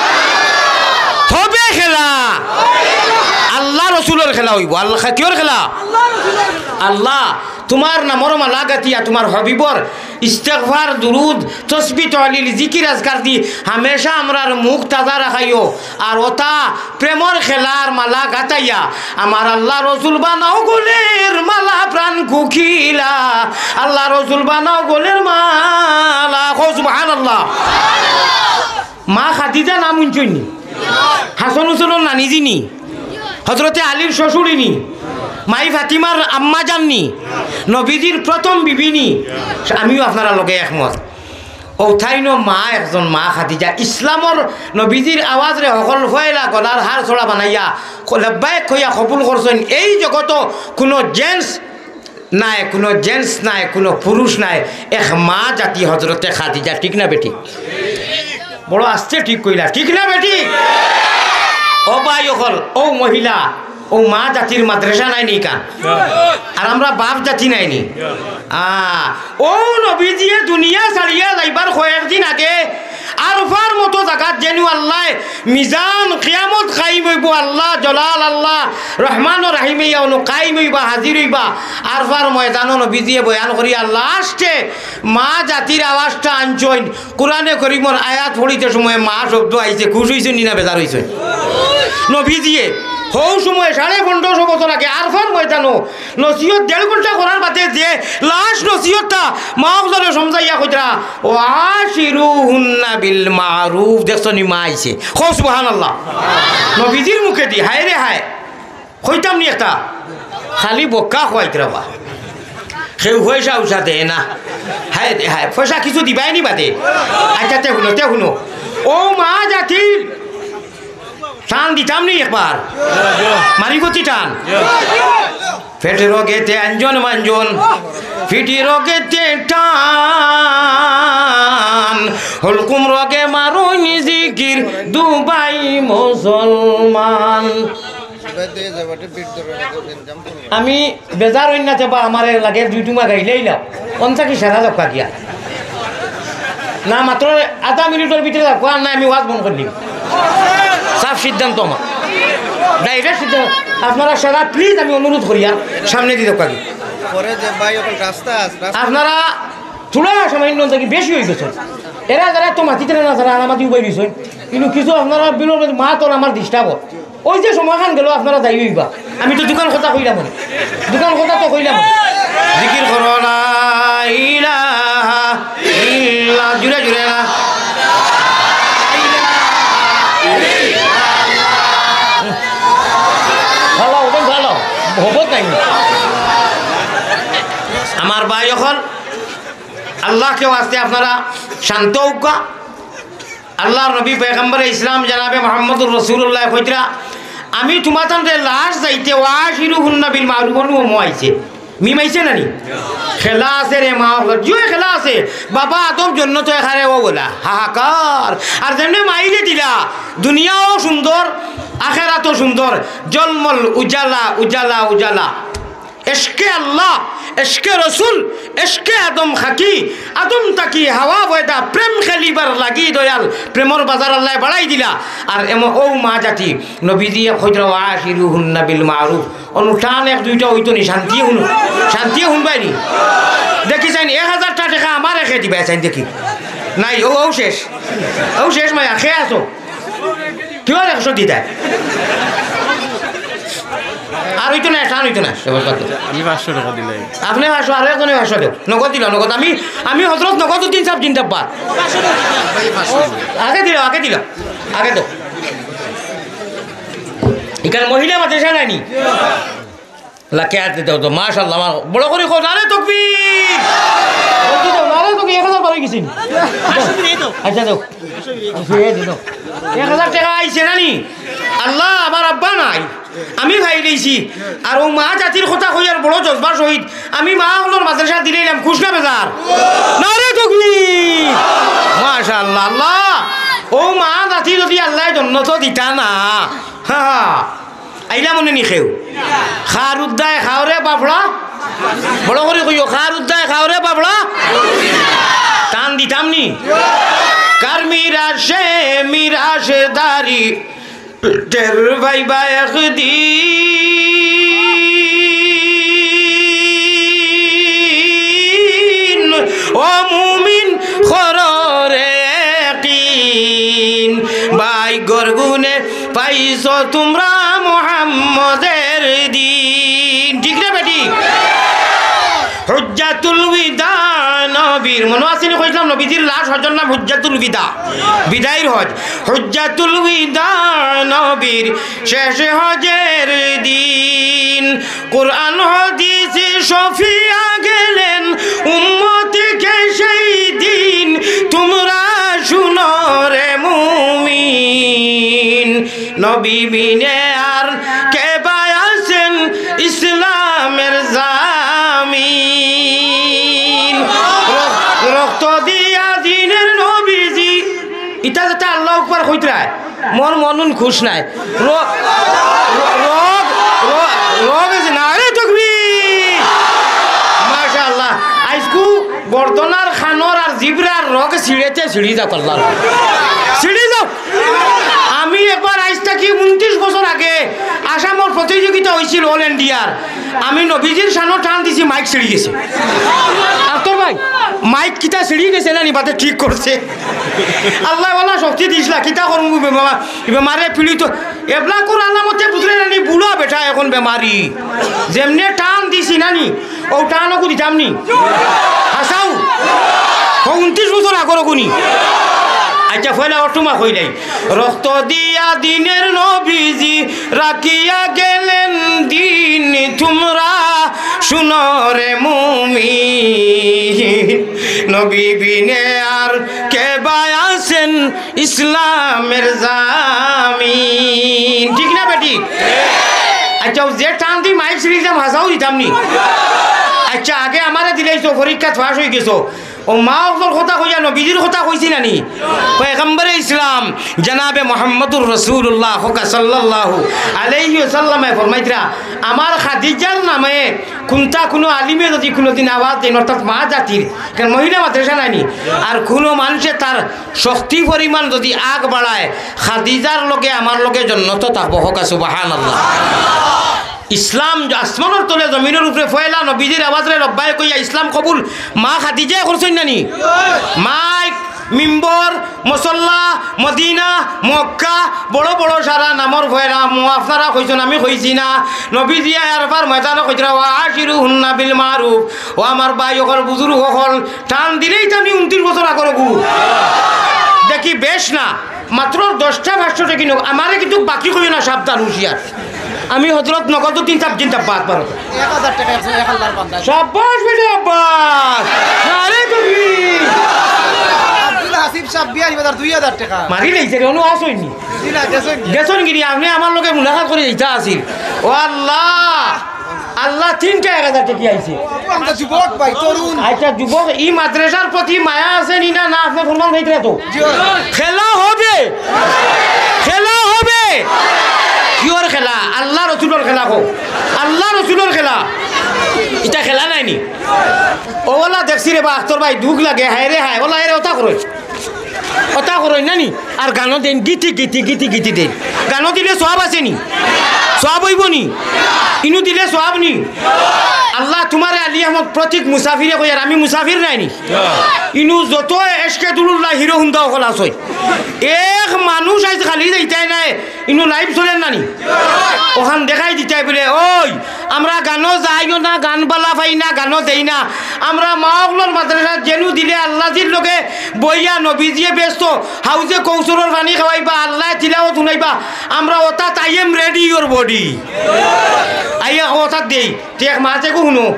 তবে খেলা আল্লাহ রসুলর খেলা অইবো। আল্লাহ, কিয়র খেলা? আল্লাহ, তুমার নামর মালা গাতিয়া তুমার হাবিবর ইস্তেগফার, দুরুদ, তসবি, তহলিল, জিকির, আজকার দি হামেশা আমরার মুখ তাজা রাখাইও। আর ওটা প্রেমর খেলার মালা গাতাইয়া, আমার আল্লাহ রসুল বানাও গলের মালা প্রাণ কুকিলা, আল্লাহ রসুল বানাও গলের মালা। কও সুবহানাল্লাহ। মা খাদিজা নাম হুনছইন নি? হাছন হুছনর নানিজি নি? হজরতে আলীর শ্বশুরিনী, মাই ফাতিমার আম্মাজাননি, নবীজির প্রথম বিবিনি, আমিও আপনারার লগে একমত। অউ তাইনও মা একজন, মা খাদিজা। ইসলামর নবীজির আওয়াজরে হকল ফয়লা গলার হার ছড়া বানাইয়া, লব্বাইক কইয়া কবুল করছইন। এই জগতো কুনু gents নাই, কুনু gents নাই, কুনু পুরুষ নাই, এক মা জাতি হজরতে খাদিজা, ঠিক না বেঠিক? বড় আস্তে ঠিক কইলা, ঠিক না বেঠিক? ও ভাই অকল, অউ মহিলা, অউ মা জাতির মাদ্রাসা নায়নি কান? আর আমরা বাপ জাতি নায়নি? আ, অউ নবীজিয়ে দুনিয়া ছাড়িয়া যাইবার কয়েকদিন আগে আরফার মতো জাগাত যেনু আল্লায় মিজান কিয়ামত কায়েম অইবো, আল্লাহ জলাল, আল্লাহ রহমান ও রাহিম ইয়া অনো কায়েম অইবা, হাজির অইবা। আরফার ময়দানো নবীজিয়ে বয়ান করিয়া আল্লাহ আসছে, মা জাতির আওয়াজটা আনছইন। কুরআনে করিমর আয়াত পড়িতে সময় মা শব্দ আইছে, খুশ অইছইন নি না বেজার অইছইন? নবীজিয়ে হউ সময় সাড়ে পনেরোশো বছর আগে আরফার ময়দানো নসিহত দেড় ঘন্টা করার বাদে যে লাশ নসিহতটা মা অকলরে সমঝাইয়া কইতরা, "ওয়া আশিরুহুন্না বিল মারুফ।" দেখছো নি মা আইছে। কও সুবহানাল্লাহ। নবীজির মুখেদি, হায় রে হায়। কইতাম নি একটা? খালি বক্কা খুয়াইতরা বা। কেউ পয়সা উসা দেয় না। হায় রে হায়, পয়সা কিছু দিবায় নি বাদে। আচ্ছা, তে হুনো, তে হুনো। অউ মা জাতির টান দিতাম নি একবার? মারিফতি টান। পেট রগেতে আঞ্জন মাঞ্জন, পিঠি রগেতে টান, হুলকুম রগে মারুন জিকির দুবাই মুসলমান। আমি বেজার অইন না তে বা আমারে লাগে দুই টুমা গাইলেই না। অন্তা কি সারা দক্কা গিয়া? না, মাত্র আধা মিনিটর ভিতরে যাও, আর না আমি ওয়াজ বন্ধ করি দিমু। সাফ সিদ্ধান্ত আমার, direct সিদ্ধান্ত। আপনারা সারা please আমি অনুরোধ করিয়ার সামনেদি দক্কা গিয়া। পরে যে ভাই অকল রাস্তা আছে, রাস্তা আপনারা থুড়া সামান্য থাকি বেশি অই গেছে। এরা যারা তো মাতিতে না, যারা আনামাতি উবাই রইছে, কিন্তু কিছু আপনারা বিনোদন মা তোর আমার disturb অয়। অউ যে সময়খান গেল, আপনারা যাই অইবা। আমি তো দোকান কথা কইলাম অনে। দোকান কথা তো কইলাম অনে। জিকির করো লা ইলাহা ইল্লা, জুরে জুরে না। ভালো, ওটা ভালো। হবত নাই। আমার ভাই অকল, আল্লাহকে ওয়াস্তে আপনারা শান্ত অউক্কা। আল্লাহর নবী পয়গম্বরে ইসলাম জনাবে মুহাম্মদুর রাসূলুল্লাহ কইতরা, "আমি তুমাতানরে লাশ যাইতে ওয়া আশিরুহুন্না বিল মারুফ" অনু মো আইছে। মিম আইছে না নি? খেলা আছে রে মা, জিও খেলা আছে। বাবা আদম জন্নত এখানে ও বলা, হাহাকার। আর যেমনে মাইরে দিলা, দুনিয়াও সুন্দর, আখেরাতও সুন্দর। জলমল উজালা, উজালা, উজালা। এশকে আল্লাহ, এশকে রসুল, এশকে আদম খাকি, আদম তাকি হাওয়া পয়দা, প্রেম খেলিবার লাগি দয়াল, প্রেমর বাজার আল্লায় বাড়াই দিলা। আর এমন অউ মা জাতি, নবীজিয়ে কইতরা, "ওয়া আশিরুহুন্না বিল মারুফ।" অনু টান এক দুইটা অইতো নি, শান্তিয়ে হুনো, শান্তিয়ে হুনবায় নি। দেখি চাইন, এক হাজারটা টেকা আমারে কে দিবায় চাইন দেখি। নাই, অউ, অউ শেষ, অউ শেষ মায়া, কে আছো? কিওর একশো দিতায়? আর অইতো না, টান অইতো না। আমি পাঁচশো টেকা দিলাই। আপনে পাঁচশো, আর একজনে পাঁচশো দেও। নগদ দিলা, নগদ। আমি, আমি হজরত নগদ উদ্দিন সাব জিন্দাবাদ। আগে দিলা, আগে দিলা, আগে দেও। ইখান মহিলা মাদ্রাসা নায়নি? লাকে হাতে দেও তো, মাশাআল্লাহ, আমার বড় করি কও, নারে তকবীর। বলতে দাও, নারে তকবীর, এক হাজার বারই গেছি। আচ্ছা, দেও। আচ্ছা, এই যে দেও। এক হাজার টেকা আইছে না নি? আল্লাহ, আমার আব্বা নাই, আমি ভাই রইছি। আর অউ মা জাতির কথা কইয়ার বড় জজবার সহিত আমি মা অকলর মাদ্রাসা দিলাইলাম, খুশ না বেজার? নারে তকবীর। মাশাআল্লাহ, আল্লাহ, অউ মা জাতি যদি আল্লায় জন্নত দিতা না, হা, হা। আইলা মনে নি কেউ? খার উদ্দায় খাওরে বাফড়া। বড় করি কইও, খার উদ্দায় খাওরে বাফড়া। টান দিতাম নি? কার মিরাশে মিরাশদারি টের পাইবা একদিন। ও মুমিন, কররে কিন, ভাগ্যর গুণে পাইছো তুমরা মুহাম্মদের দিন। ঠিক না বেঠিক? হুজ্জাতুল বিদা নবীর, মনো আছে নি কইছলাম নবীজির লাশ হজর নাম হুজ্জাতুল বিদা, বিদায়র হজ। হুজ্জাতুল বিদা নবীর শেষ হজের দিন, কোরআন হাদিস শফিয়া গেলেন উম্মতকে সেই দিন। তোমরা শুনো রে মুমিন, নবী বিনে আর কে বা আছেন ইসলামের জামিন। র-, রক্ত দিয়া দিনের নবীজি, ইতা যেটা আল্লাহু আকবার কইতরায়, মোর মনন খুশ নাই। র-, র-, রগ, র-, রগ আছে, নারে তকবীর। মাশাআল্লাহ। আইজকু গর্দনার, খানোর আর জিবরার রগ ছিঁড়েতে ছিঁড়ি যাউক আল্লাহর। ছিঁড়ি যাউক। আমি একবার আইজ থাকি ঊনত্রিশ বছর আগে আসামর প্রতিযোগিতা অইছিল অল ইন্ডিয়ার। আমি নবীজির শানো টান দিছি, মাইক ছিঁড়ি গেছে। আখতার ভাই, মাইক কিতা ছিঁড়ি গেছে না নি, বাদে ঠিক করছে। আল্লায় ওলা শক্তি দিছলা, কিতা করমু বেমা-, বেমারে পীড়িত। এবলাকুর আলামতে বুঝলে না নি, বুড়া বেটা এখন বেমারি। যেমনে টান দিছি না নি, অউ টান অগু দিতাম নি? হাছাউ? অউ ঊনত্রিশ বছর আগর অগু নি? আইচ্ছা, পয়লা অটুমা কইলাই। রক্ত দিয়া দিনের নবীজি রাখিয়া গেলেন দিন, তোমরা শুনো রে মুমিন, নবী বিনে আর কে বা আছেন ইসলামের জামিন। ঠিক না বেঠিক? আইচ্ছা, অউ যে টান দি মাইক ছিঁড়ি যাম, হাছাউ দিতাম নি? আইচ্ছা, আগে আমারে দিলাইছো, পরীক্ষাত পাশ অইগেছো। অউ মা অকলর কথা কইয়া নবীজির কথা কইছি না নি? পয়গম্বরে ইসলাম জনাবে মুহাম্মদুর রাসূলুল্লাহ হকা সাল্লাল্লাহু আলাইহি ওয়াসাল্লামে ফরমাইতরা, আমার খাদিজার নামে কুন্তা কুনু আলিমে যুদি কুনুদিন আওয়াজ দেইন, অর্থাৎ মা জাতির, কারণ মহিলা মাদ্রাসা নাই নি, আর কুনু মানষে তার শক্তি পরিমাণ যুদি আগ বাড়ায়, খাদিজার লগে আমার লগে জন্নতো থাকবো। হকা সুবহানাল্লাহ। ইসলাম আসমানর তলে জমিনর উপরে পয়লা নবীজির আওয়াজরে লব্বাইক কইয়া ইসলাম কবুল মা খাদিজায় করছইন না নি? মাইক, মিম্বর, মুসল্লা, মদিনা, মক্কা, বড় বড় সারা নামর পয়লা মো আপনারা কইছইন, আমি কইছি না। নবীজিয়ে আরফার ময়দানো কইতরা, "ওয়া আশিরুহুন্না বিল মারুফ।" ও আমার ভাই অকল, বুজুর্গ অকল, টান দিলেই তো আমি ঊনত্রিশ বছর আগর অগু। দেখি বেশ না, মাত্র দশটা পাঁচশো টেকি নেউক, আমারে কিন্তু বাকি কইও না, সাবধান হুঁশিয়ার। আমি হজরত নগদউদ্দিন সাব জিন্দাবাদ, ভারত। এক হাজার টেকা একজন এক আল্লাহর বান্দা। সাব্বাস বেটা, সাব্বাস। নারে তকবীর। আব্দুল হাসিব সাব বিয়ারি বাজার দুই হাজার টেকা। মারি লাইছে রে, অনু আসইনি। জি না, গেছইন। গেছইন গিরি, আপনে আমার লগে মুলাকাত করি যাইতা আছিল। ও আল্লাহ, আল্লাহ, তিনটা এক হাজার টেকি আইছে। আমরা যুবক ভাই, তরুণ। আইচ্ছা, যুবক, ই মাদ্রাসার প্রতি মায়া আছে নি না, না আপনে ফরমান খাইতরা তো? জি। খেলা হবে, খেলা হবে। কিওর খেলা? আল্লাহ রসুলর খেলা কও। আল্লাহ রসুলর খেলা। ইটা খেলা নায় নি? ও ওলা দেখছি রে বা, আখতার ভাই, দুখ লাগে, হায় রে হায়, ওলা এরে ওতা করইন। ওতা করইন না নি? আর গানো দেইন, গীতি, গীতি, গীতি, গীতি দেইন। গানো দিলে সওয়াব আছে নি? সওয়াব অইবো নি? ইনু দিলে সওয়াব নি? আল্লাহ তুমারে আলী আহমদ প্রতীক মুসাফিরে কইয়ার, আমি মুসাফির নায় নি? ইনু যত এশকে দুরুল্লাহ হিরো হুন্দা অকল আছইন। এক মানুষ আইজ খালি যাইতায় নায়, ইনু live চলের না নি? অখান দেখাই দিতায় বুলে, ওই, আমরা গানো যাইও না, গান বালা পাই না, গানো দেই না। আমরা মা অকলর মাদ্রাসাত যেনু দিলে আল্লাজির লগে বইয়া নবীজিয়ে ব্যস্ত, হাউজে কৌসরর পানি খাওয়াইবা, আল্লায় তিলাওত হুনাইবা, আমরা ওতা তাইম ready your body। আইয়া ওতা দেই, তে এক মাতে গো হুনো,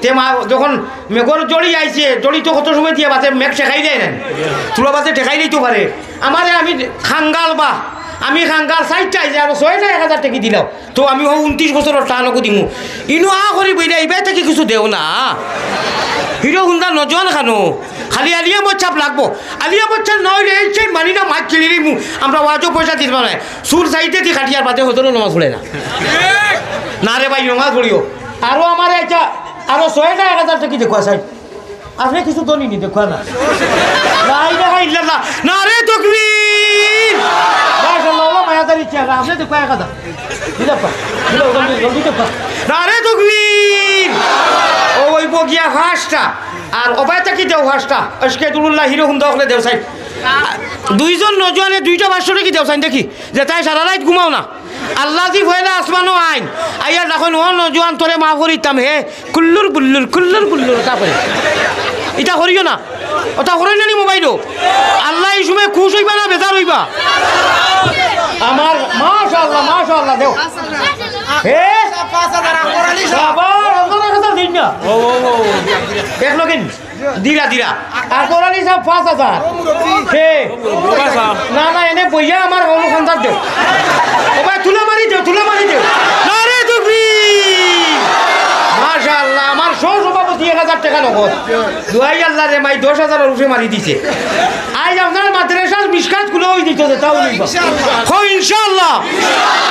তে মা যখন মেঘর জড়ি আইছে, জড়ি তো কত সময় দিয়া বাজে, মেঘ ঠেকাই দেয় না, তুলা বাজে ঠেকাই দিতে পারে। আমারে আমি খাঙ্গাল বা, আমি খাঙ্গাল চাইরটা আইছে, আরো ছয়টা এক হাজার টেকি দিলাও। তো আমি অউ ঊনত্রিশ বছরর টান অগু দিমু। ইনু আ করি বইরা, ইবায় থাকি কিছু দেও না। হিরো হুন্দা নজওয়ান খানো। খালি আলী আহমদ সাব লাগবো। আলী আহমদ সাব না অইলে এই সেই মানি না, মাইক ছিঁড়ি দিমু। আমরা ওয়াজো পয়সা দিতাম নায়। চুল সাইডে দি কাটিয়ার বাদে হজরর নমাজ পড়ে না। না রে ভাই, নমাজ পড়িও। আরো আমারে ইটা, আরো ছয়টা এক হাজার টেকি দেখো, সাইড। আপনে কিছু দনি নি দেখো না। লা ইলাহা ইল্লাল্লাহ। নারে তাকবীর। মাশাআল্লাহ, ওলা মায়াদারি চেহারা। আপনে দেখো এক হাজার। দিলে পা। দিলে ওখান দিয়ে জলদি দেখো। নারে তাকবীর। ও ওই বগিয়া ফাঁসটা। আর ওবায় থাকি দেও ফাঁসটা। আজকে দুরুল্লাহ হিরো হুন্দা অকলে দেও সাইড। দুইজন নজওয়ানে দুইটা পাঁচশো টেকি দেও সাইড দেখি। যেতায় সারা রাইত ঘুমাও না। আল্লাজি পয়লা আসমানো আইন, আইয়া দেখইন, "ও নজওয়ান, তোরে মাফ করিতাম হে, কুল্লুর বুল্লুর, কুল্লুর বুল্লুর", তারপরে ইতা করিও না। ওটা করইন না নি মোবাইলো? আল্লাহ ই সময় খুশ অইবা না বেজার অইবা? আমার মাশাআল্লাহ, মাশাআল্লাহ, দেও। হে? বাবা, রমজান মাসে তো দিন না। দেখলো কিন? দিরা, দিরা। আকবর আলী সাব পাঁচ হাজার। হে? না, না, এনে বইয়া আমার অনুসন্ধান দেও। ও ভাই, তুলা মারি দেও, তুলা মারি দেও। নারে তকবীর। মাশাআল্লাহ, আমার সহ সভাপতি এক হাজার টেকা নগদ। দুয়াই আল্লাহ রে মাই, দশ হাজারর উপরে মারি দিছে। আইজ আপনার মাদ্রাসার মিশকাত খুলা অই দিত যে, তাও অইবা। ইনশাআল্লাহ। কও ইনশাআল্লাহ।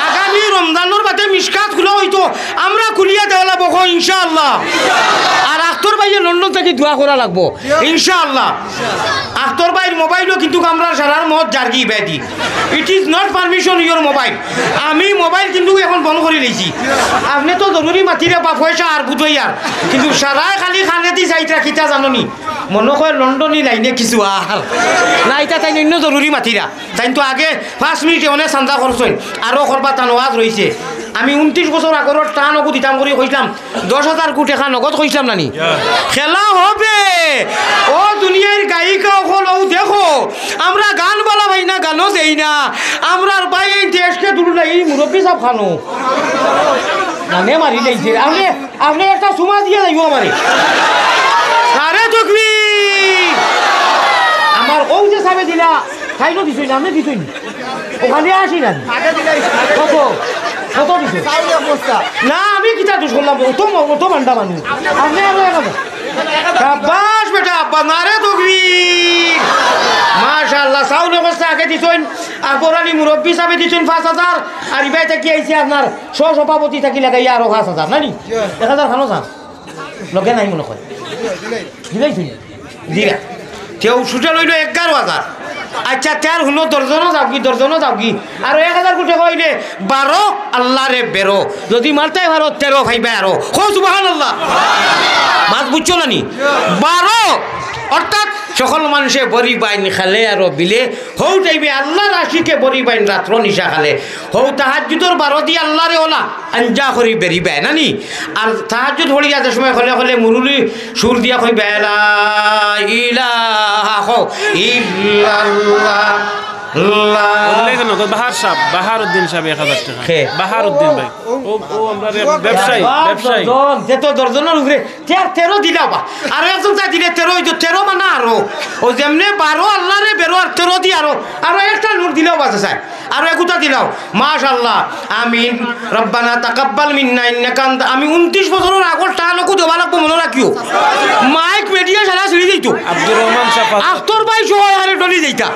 আগামী রমজানর বাদে মিশকাত খুলা অইতো, আমরা খুলিয়া দেওয়া লাগবো, কও ইনশাআল্লাহ। আর আখতর ভাইয়ে লন্ডন থাকি দোয়া করা লাগবো, ইনশাআল্লাহ। আখতর ভাইর মোবাইলও কিন্তু আমরা সারার মত জারগি ইবাদি। It is not permission your mobile. আমি মোবাইল কিন্তু এখন বন্ধ করি লইছি। আপনে তো জরুরি মাতিরা বা পয়সা আর বুঝইয়ার, কিন্তু সারায় খালি কানেদি চাইতরা কিতা জানো নি? মনো কয় লন্ডনি লাইনে কিছু আর। না, ইতা তাইন অইন্য জরুরি মাতিরা। তাইন তো আগে পাঁচ মিনিটে অনে চান্দা খরচ অইন, আরো করবা তান ওয়াজ রইছে। আমি ঊনত্রিশ বছর আগর টান অগু দিতাম করি কইছলাম, দশ হাজার কু টেকা নগদ কইছলাম না নি? খেলা হবে। ও দুনিয়ার গায়িকা অকল, অউ দেখো, আমরা গান বালা পাই না, গানও দেই না। আমরার ভাই এই দেশকে দুলু না, এই মুরব্বি সাব খানো। মানে মারি লাইছে। আপনে, আপনে একটা চুমা দিয়া যাইবো আমারে। নারে তকবীর। আমার অউ যে সাবে দিলা, তাইনও দিছইন, আপনে দিছইন। ওখানে আসি না। কত? কত দিছে? না, আমি কিতা দোষ করলাম? অত ম-, অত মান্ডা মানুষ। আপনে আরো এক হাজার। সাব্বাস বেটা, আব্বা, নারে তকবীর। মাশাআল্লাহ, চাউল অবস্থা আগে দিছইন, আকবর আলী মুরব্বি সাবে দিছইন পাঁচ হাজার, আর ইবায় থাকি আইছে আপনার সহ সভাপতি থাকি লাগাইয়া আরো পাঁচ হাজার, না নি? এক হাজার খানো চান। লগে নাই মনো কয়। দিলাই তুমি? দিলা। তেউ ছুটে লইল এগারো হাজার। আচ্ছা, তের হুনো দশজনও যাওগি, দশজনও যাওগি। আর এক হাজার কু টেকা অইলে বারো, আল্লাহ রে বেরো। যদি মারতায় পারো, তেরো পাইবায় আরো। কও সুবহানাল্লাহ। মাত বুঝছো না নি? বারো। অর্থাৎ সকল মানষে বড়ি বাইন খালে আরো বিলে। হউ টাইমে আল্লাহর আশিকে বড়ি বাইন রাত্র নিশা খালে। হউ তাহাজ্জুদর বারো দি আল্লাহরে ওলা আঞ্জা করি বেরিবায়, না নি? আর তাহাজ্জুদ পড়িয়া যে সময় খলে খলে মুরুলি সুর দিয়া কইবায়, লা ইলাহা, কও, ইল্লাল্লাহ, আল্লাহ। বললে কেন? কই বাহার সাব, বাহারউদ্দিন সাব এক হাজার টেকা। কে? বাহারউদ্দিন ভাই। ও, ও আমরার এক ব্যবসায়ী, বাবা, ব্যবসায়ী। দশজন, যে তো দশজনর উপরে, তে আর তেরো দিলাও বা। আরো একজন চাই দিলে তেরো অইতো, তেরো মানে আরো। ও যেমনে বারো আল্লাহরে বেরো আর তেরো দি আরো, আরো একটা নোট দিলাও বা চাই। আরো এগুতা দিলাও। মাশাআল্লাহ। আমিন। রব্বানা তাকাব্বাল মিন্না ইন্নাকা আনতা। আমি ঊনত্রিশ বছরর আগর টান অকু দেওয়া লাগবো, মনো রাখিও। মাইক মিডিয়া সারা চলি যাইতো। আব্দুর রহমান সাফা। আখতর ভাই সহ এখানে ডলি যাইতা।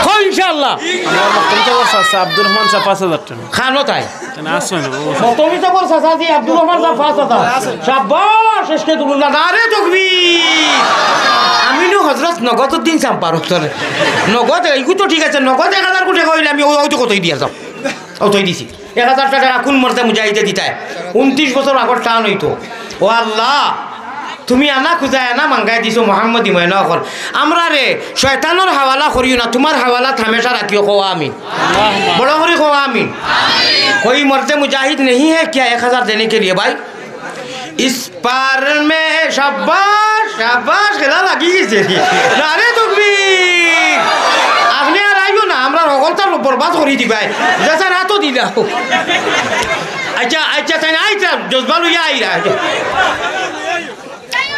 কও ইনশাআল্লাহ। আমার মক্তম তো চাচা আব্দুর রহমান সাফা আছে যাচ্ছেন। খানো তাই। না, আসছে না, ও। মক্তমি তো বল চাচা জি, আব্দুর রহমান সাফা চাচা। সাব্বাস, শেষকে তুলুল্লাহ। নারে তকবীর। আমি নু হযরত নগদ উদ্দিন চাম্পার উত্তরে। নগদ, এইগু তো ঠিক আছে, নগদ এক হাজার কু টেকা অইলে আমি অউ, অউ তো কতই দিয়া যাও। অউ তই দিছি। এক হাজার টেকা কুন মর্দে মুজাহিদে দিতায়? ঊনত্রিশ বছর আগর টান অইতো। ও আল্লাহ, তুমি আনা খুজায় আনা মাঙ্গায় দিছো মোহাম্মদী ময়না অকল। আমরারে শয়তানর হাওয়ালা করিও না, তুমার হাওয়ালাত হামেশা রাখিও, কও আমিন। বড় করি কও আমিন। কোই মর্দে মুজাহিদ নেহি হে কিয়া এক হাজার দেনে কে লিয়ে ভাই? ইস পার মে শাবাশ, শাবাশ, খেলা লাগি গেছে। নারে তকবীর। আপনে আর আইও না, আমরার হকলতা বরবাদ করি দিবায়। যা স্যার, আতো দিলাও। আচ্ছা, আচ্ছা, তাইন আইতরা, জজবা লইয়া আইরা।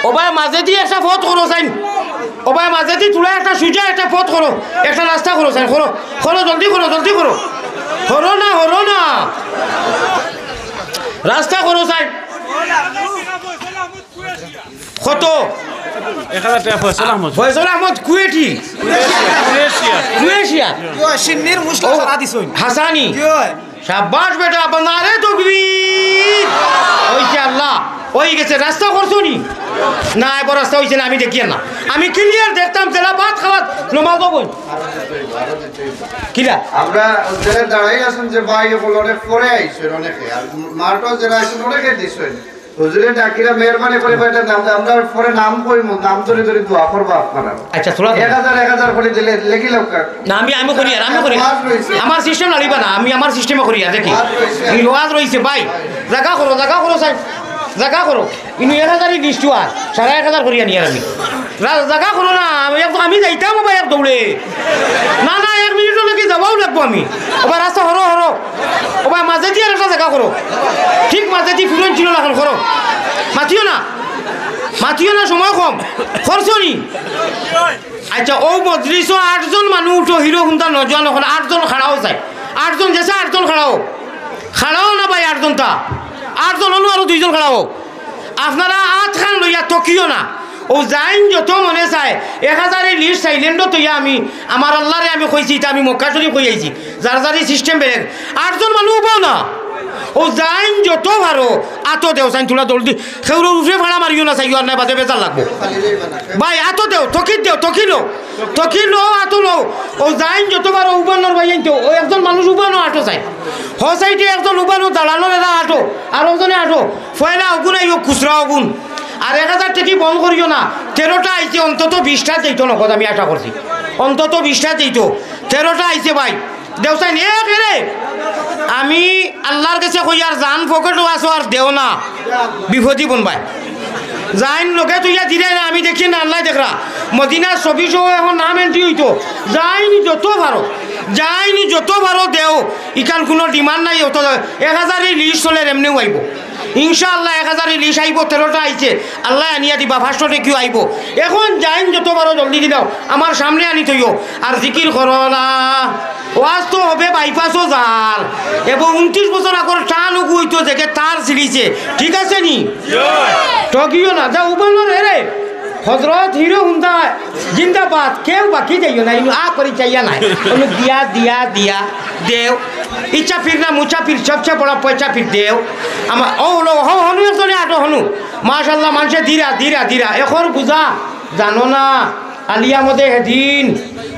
ও ভাই, মাজেদি একটা ফথ করো চাইন। ও ভাই, মাজেদি তুলা একটা সুজা একটা ফথ করো, একটা রাস্তা করো চাইন, করো, করো, জলদি করো, জলদি করো। করো না, করো না। রাস্তা করো চাইন। কত? এক হাজার টেকা ফয়সাল আহমদ। ফয়সাল আহমদ কুয়েটি। কুয়েশিয়া। কুয়েশিয়া। ইয়ো, সিন্নির মুশকিল ও, সারা দিছইন। হাসানি। ইয়ো। শাবাশ বেটা, বাবা, নারে তকবীর। অইছে আল্লাহ, অই গেছে। রাস্তা করছো নি? না, এবার রাস্তা অইছে না, আমি দেখিয়ার না। আমি clear দেখতাম, যেরা ভাত খাওয়াত নমাজ অবই। কিলা? আমরা যারা দাঁড়াই আছেন যে ভাই অকল অনেক পরে আইছেন অনেকে, আর মাঠও যারা আছেন অনেকে দিছেন। হুজুরে ডাকিরা মেহেরবানি করি কয়টা নাম দে, আমরা পরে নাম কইমু, নাম ধরি ধরি দোয়া করবো আপনারা। আচ্ছা, থোড়া এক হাজার, এক হাজার করে দিলে লেখি লোক। না, আমি, আমি করি আর, আমি করি। ওয়াজ রইছে। আমার system নাড়িবা না, আমি আমার system-এ করি আর, দেখি। ওয়াজ রইছে। এই ওয়াজ রইছে, ভাই। জাগা করো, জাগা করো, সাহেব। জাগা করো। ইনু এক হাজারই list আর, সাড়ে এক হাজার করি আনি আর আমি। রা-, জাগা করো না, আমি এক-, আমি যাইতাম ও ভাই এক দৌড়ে। না, না, এক মিনিটও নাকি যাওয়াও লাগবো আমি। ও ভাই, রাস্তা হরো, হরো। ও ভাই, মাঝে দিয়া একটা জাগা করো। ঠিক মাঝে দি ফুরন ছিল না, এখন করো। মাতিও না। মাতিও না, সময় কম। করছো নি? আচ্ছা, ও মজলিসও আটজন মানুষ উঠো, হিরো হুন্দা নজওয়ান, এখন আটজন খাড়াও চাই। আটজন যেছে, আটজন খাড়াও। খাড়াও না ভাই, আটজন তা। আটজন হলো আরো দুইজন খাড়াও। আপনারা আত খান লইয়া তকিও না। ও যাইন যত মনে চায়, এক হাজার এই লিস্ট সাইলেন্ডও তৈয়া আমি, আমার আল্লাহরে আমি কইছি, ইটা আমি মক্কা শরীফ কই আইছি। যার যারই সিস্টেম বেরেক। আটজন মানুষ উবাও না। ও যাইন যত পারো, আতো দেও, সাইন তুলা দৌড় দি। খেউরো উফরে ফাড়া মারিও না, চাইও আর নাই বাদে বেজার লাগবো। ভাই, আতো দেও, তকিত দেও, তকিলো। তকিলো, আতো লো। ও যাইন যত পারো, উবানোর ভাই আনতো। ও একজন মানুষ উবানো আটো চাই। হ সাইডে একজন উবানো দাঁড়ানোর এরা আটো। আর ওজনে আটো। ফয়লা অগুন আইও, খুচরা অগুন। আর এক হাজার টেকি বন্ধ করিও না। তেরোটা আইছে, অন্তত বিশটা যাইতো নগদ, আমি আশা করছি। অন্তত বিশটা যাইতো। তেরোটা আইছে ভাই। দেও চাইন, এ কেরে? আমি আল্লাহর কাছে কই, আর জান পকেটো আছো আর দেও না। বিপদি বন ভাই। যাইন লগে তুইয়া দিলে না, আমি দেখি না, আল্লাহ দেখরা। মদিনার ছবি সহ এখন নাম এন্ট্রি হইতো। যাইন যত পারো, যাইন যত পারো দেও। ইখান কোনো ডিমান্ড নাই, অত এক হাজারই লিস্ট চলে এমনিও আইবো। ইনশাআল্লাহ এক হাজারই লিস্ট আইবো, তেরোটা আইছে। আল্লাহ আনিয়া দিবা, পাঁচশো টেকিও আইবো। এখন যাইন যত পারো জলদি দিলাও, আমার সামনে আনি থইও। আর জিকির করো না। ওয়াজ তো হবে বাইপাসও যার। এবং ঊনত্রিশ বছর আগর টান উগু হইতো দেখে তার সিরিজে। ঠিক আছে নি? ঠগিও না, যা উবানোর এরে। হজরত হিরো হুন্দা জিন্দাবাদ। কেউ বাকি যাইও না, ইনু আ করি চাইয়া নাই। অনু দিয়া, দিয়া, দিয়া, দেও। ইচ্ছা ফির না, মুছা ফির, সবচেয়ে বড় পয়সা ফির দেও। আমার, ও হলো, হ-, হনু একজনে আটো হনু। মাশাআল্লাহ, মানষে ধীরা, ধীরা, ধীরা। এখন বুঝা, জানো না? আলিয়া মদে হেদিন,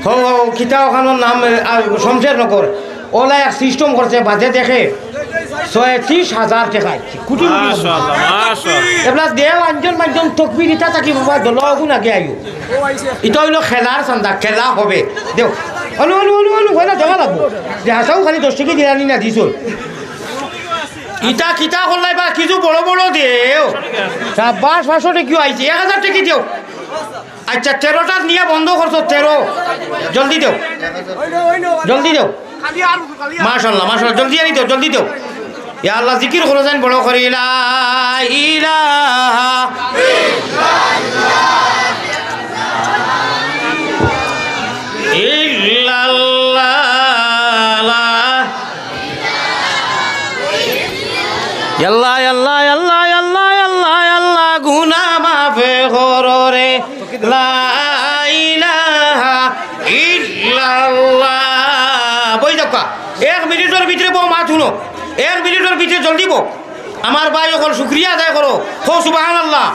হ-, হ-, কিতা ওখানোর নাম, আ, শমশেরনগর। ওলা এক সিস্টেম করছে, বাদে দেখে ছয়ত্রিশ হাজার টেকা আইছে। কোটি কোটি মাশাআল্লাহ, মাশাআল্লাহ। এবলা দেও আঞ্জন মাঞ্জন তকবির ইটা থাকি বাবা, দল অগুন আগে আইও। ইটা হইলো খেলার চান্দা, খেলা হবে। দেও। অনু, অনু, অনু, অনু, কইলা দেওয়া লাগবো। যে হাসাও খালি দশ টেকি দিলানি না দিছো। ইটা কিতা করলাই বা কিছু বড় বড় দেও। সাব্বাস, পাঁচশো টেকিও আইছে, এক হাজার টেকি দেও। আচ্ছা, তেরোটা নিয়া বন্ধ করছো, তেরো। জলদি দেও, জলদি দেও। মাশাআল্লাহ, মাশাআল্লাহ, জলদি আনি দেও, জলদি দেও। ইয়া আল্লাহ, জিকির করো যেন বড় করি, লা ইলাহা ইল্লাল্লাহ। আল্লাহ, আল্লাহ, আল্লাহ, আল্লাহ, আল্লাহ, আল্লাহ, গুনা মাফে করো রে। লা ইলাহা ইল্লাল্লাহ। বই যাও কা। এক মিনিটর ভিতরে বউ মাত হুনো। এক মিনিটর ভিতরে জলদি বউ। আমার ভাই অকল শুকরিয়া আদায় করো। কও সুবহানাল্লাহ।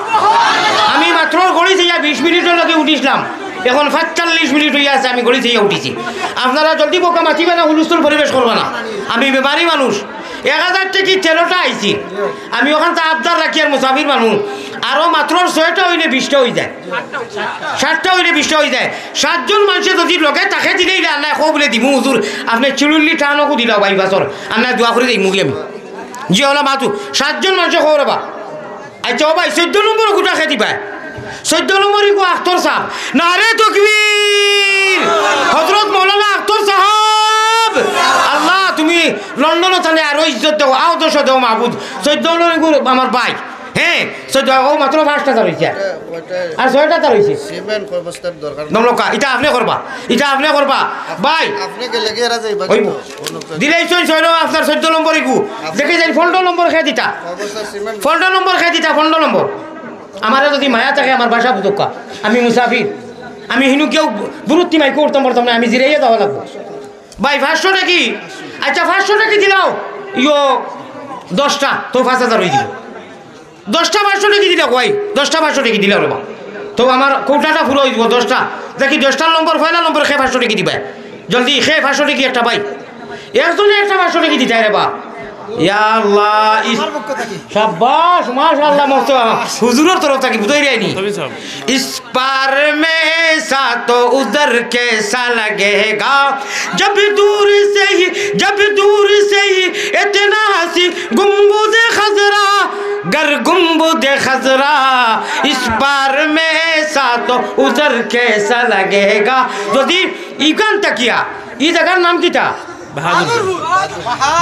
আমি মাত্র ঘড়ি চাইয়া বিশ মিনিটর লগে উঠিছিলাম। এখন পাঁচচল্লিশ মিনিট হইয়া আছে, আমি ঘড়ি চাইয়া উঠিছি। আপনারা জলদি বউক্কা, মাতিবা না, হুলস্থুল পরিবেশ করবা না। আমি বেমারি মানুষ। এক হাজার টেকি তেরোটা আইছি। আমি ওখান তো আবদার রাখি আর মুসাফির মানুষ। আরো মাত্র ছয়টা হইলে বিশটা হই যায়। সাতটা হইলে বিশটা হই যায়। সাতজন মানুষে যদি লগে থাকে দিলেই না, না, কও বলে দিমু হুজুর, আপনি চিলুল্লি টানো কো দিলাও ভাই বাসর। আর না দোয়া করে দিই মুগি আমি। জি, ওলা মাতু, সাতজন মানুষে কও রে বা। আচ্ছা, ও ভাই, চোদ্দ নম্বর গুটা খে দিবা। চোদ্দ নম্বর ইগু আখতর সাহেব। নারে তকবীর! হযরত মাওলানা আখতর সাহেব! আল্লাহ, তুমি লন্ডনো থানে আরো ইজ্জত দেও, আও দশ দেও মাহবুদ। চোদ্দ নম্বর ইগু আমার ভাই। হ্যাঁ, চোদ্দ, ও মাত্র পাঁচটা তার হইছে। আর ছয়টা তার হইছে। সিমেন্ট কর্মস্থান দরকার। নমলকা, ইটা আপনি করবা, ইটা আপনি করবা। ভাই, আপনি গেলে কি এরা যাইবা হইব। কিন্তু? দিলেই ছয়, ছয় নম্বর, আপনার চোদ্দ নম্বর ইগু। দেখে যাই, পনেরো নম্বর খে দিতা। অবস্থা সিমেন্ট। পনেরো নম্বর খে দিতা, পনেরো নম্বর। আমারে যদি মায়া থাকে, আমার বাসা বুঝুক্কা। আমি মুসাফির। আমি হিনু কেউ বুরুত্তি মাই করতাম পারতাম না, আমি জিরাইয়া যাওয়া লাগবো। ভাই, পাঁচশো টেকি? আচ্ছা, পাঁচশো টেকি দিলাও। ইয়ো, দশটা, তো পাঁচ হাজার হয়ে দিল। দশটা পাঁচশো টেকি দিলাও, ভাই। দশটা পাঁচশো টেকি দিলাও রে বা। তো আমার কোটাটা পুরো হয়ে দিব, দশটা। দেখি, দশটার নম্বর, পয়লা নম্বর, খে পাঁচশো টেকি দিবা। জলদি, খে পাঁচশো টেকি একটা, ভাই। একজনে একটা পাঁচশো টেকি দিতায় রে বা। ইয়া আল্লাহ, ইস-, শাবাশ, মাশাআল্লাহ, মস্ত। হুজুরের তরফ থাকি বুঝাই রে নি। ইস পার মে সা তো উধর কেসা লাগেগা, জব দূর সে হি, জব দূর সে হি ইতনা হাসি গুম্বুদ খজরা, गर गुंबद खजरा इस पार में তা তো উধর কেসা লাগেগা। যদি ইখান থাকিয়া, ই জাগার নাম কিতা? বাহাদুরপুর।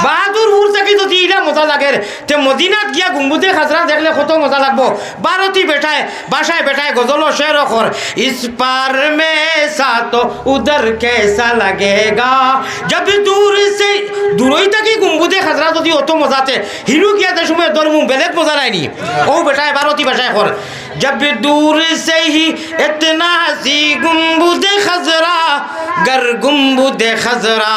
বাহাদুরপুর থাকি যদি ইলা মজা লাগের, তে মদিনাত গিয়া গুম্বুদে খাজরা দেখলে কত মজা লাগবো। ভারতী বেটায়, ভাষায় বেটায় গজল ও শের কর, ইস পার মে সা তো উধর কেসা লাগেগা। জব দূর সে, দূরই থাকি গুম্বুদে খাজরা যদি অত মজাতে, হিনু গিয়া যে সময় ধরমু বেলেগ মজা নাইনি। ও বেটায় ভারতী ভাষায় কর, जब दूर से ही इतना हसी गुंबद खजरा, गर गुंबद खजरा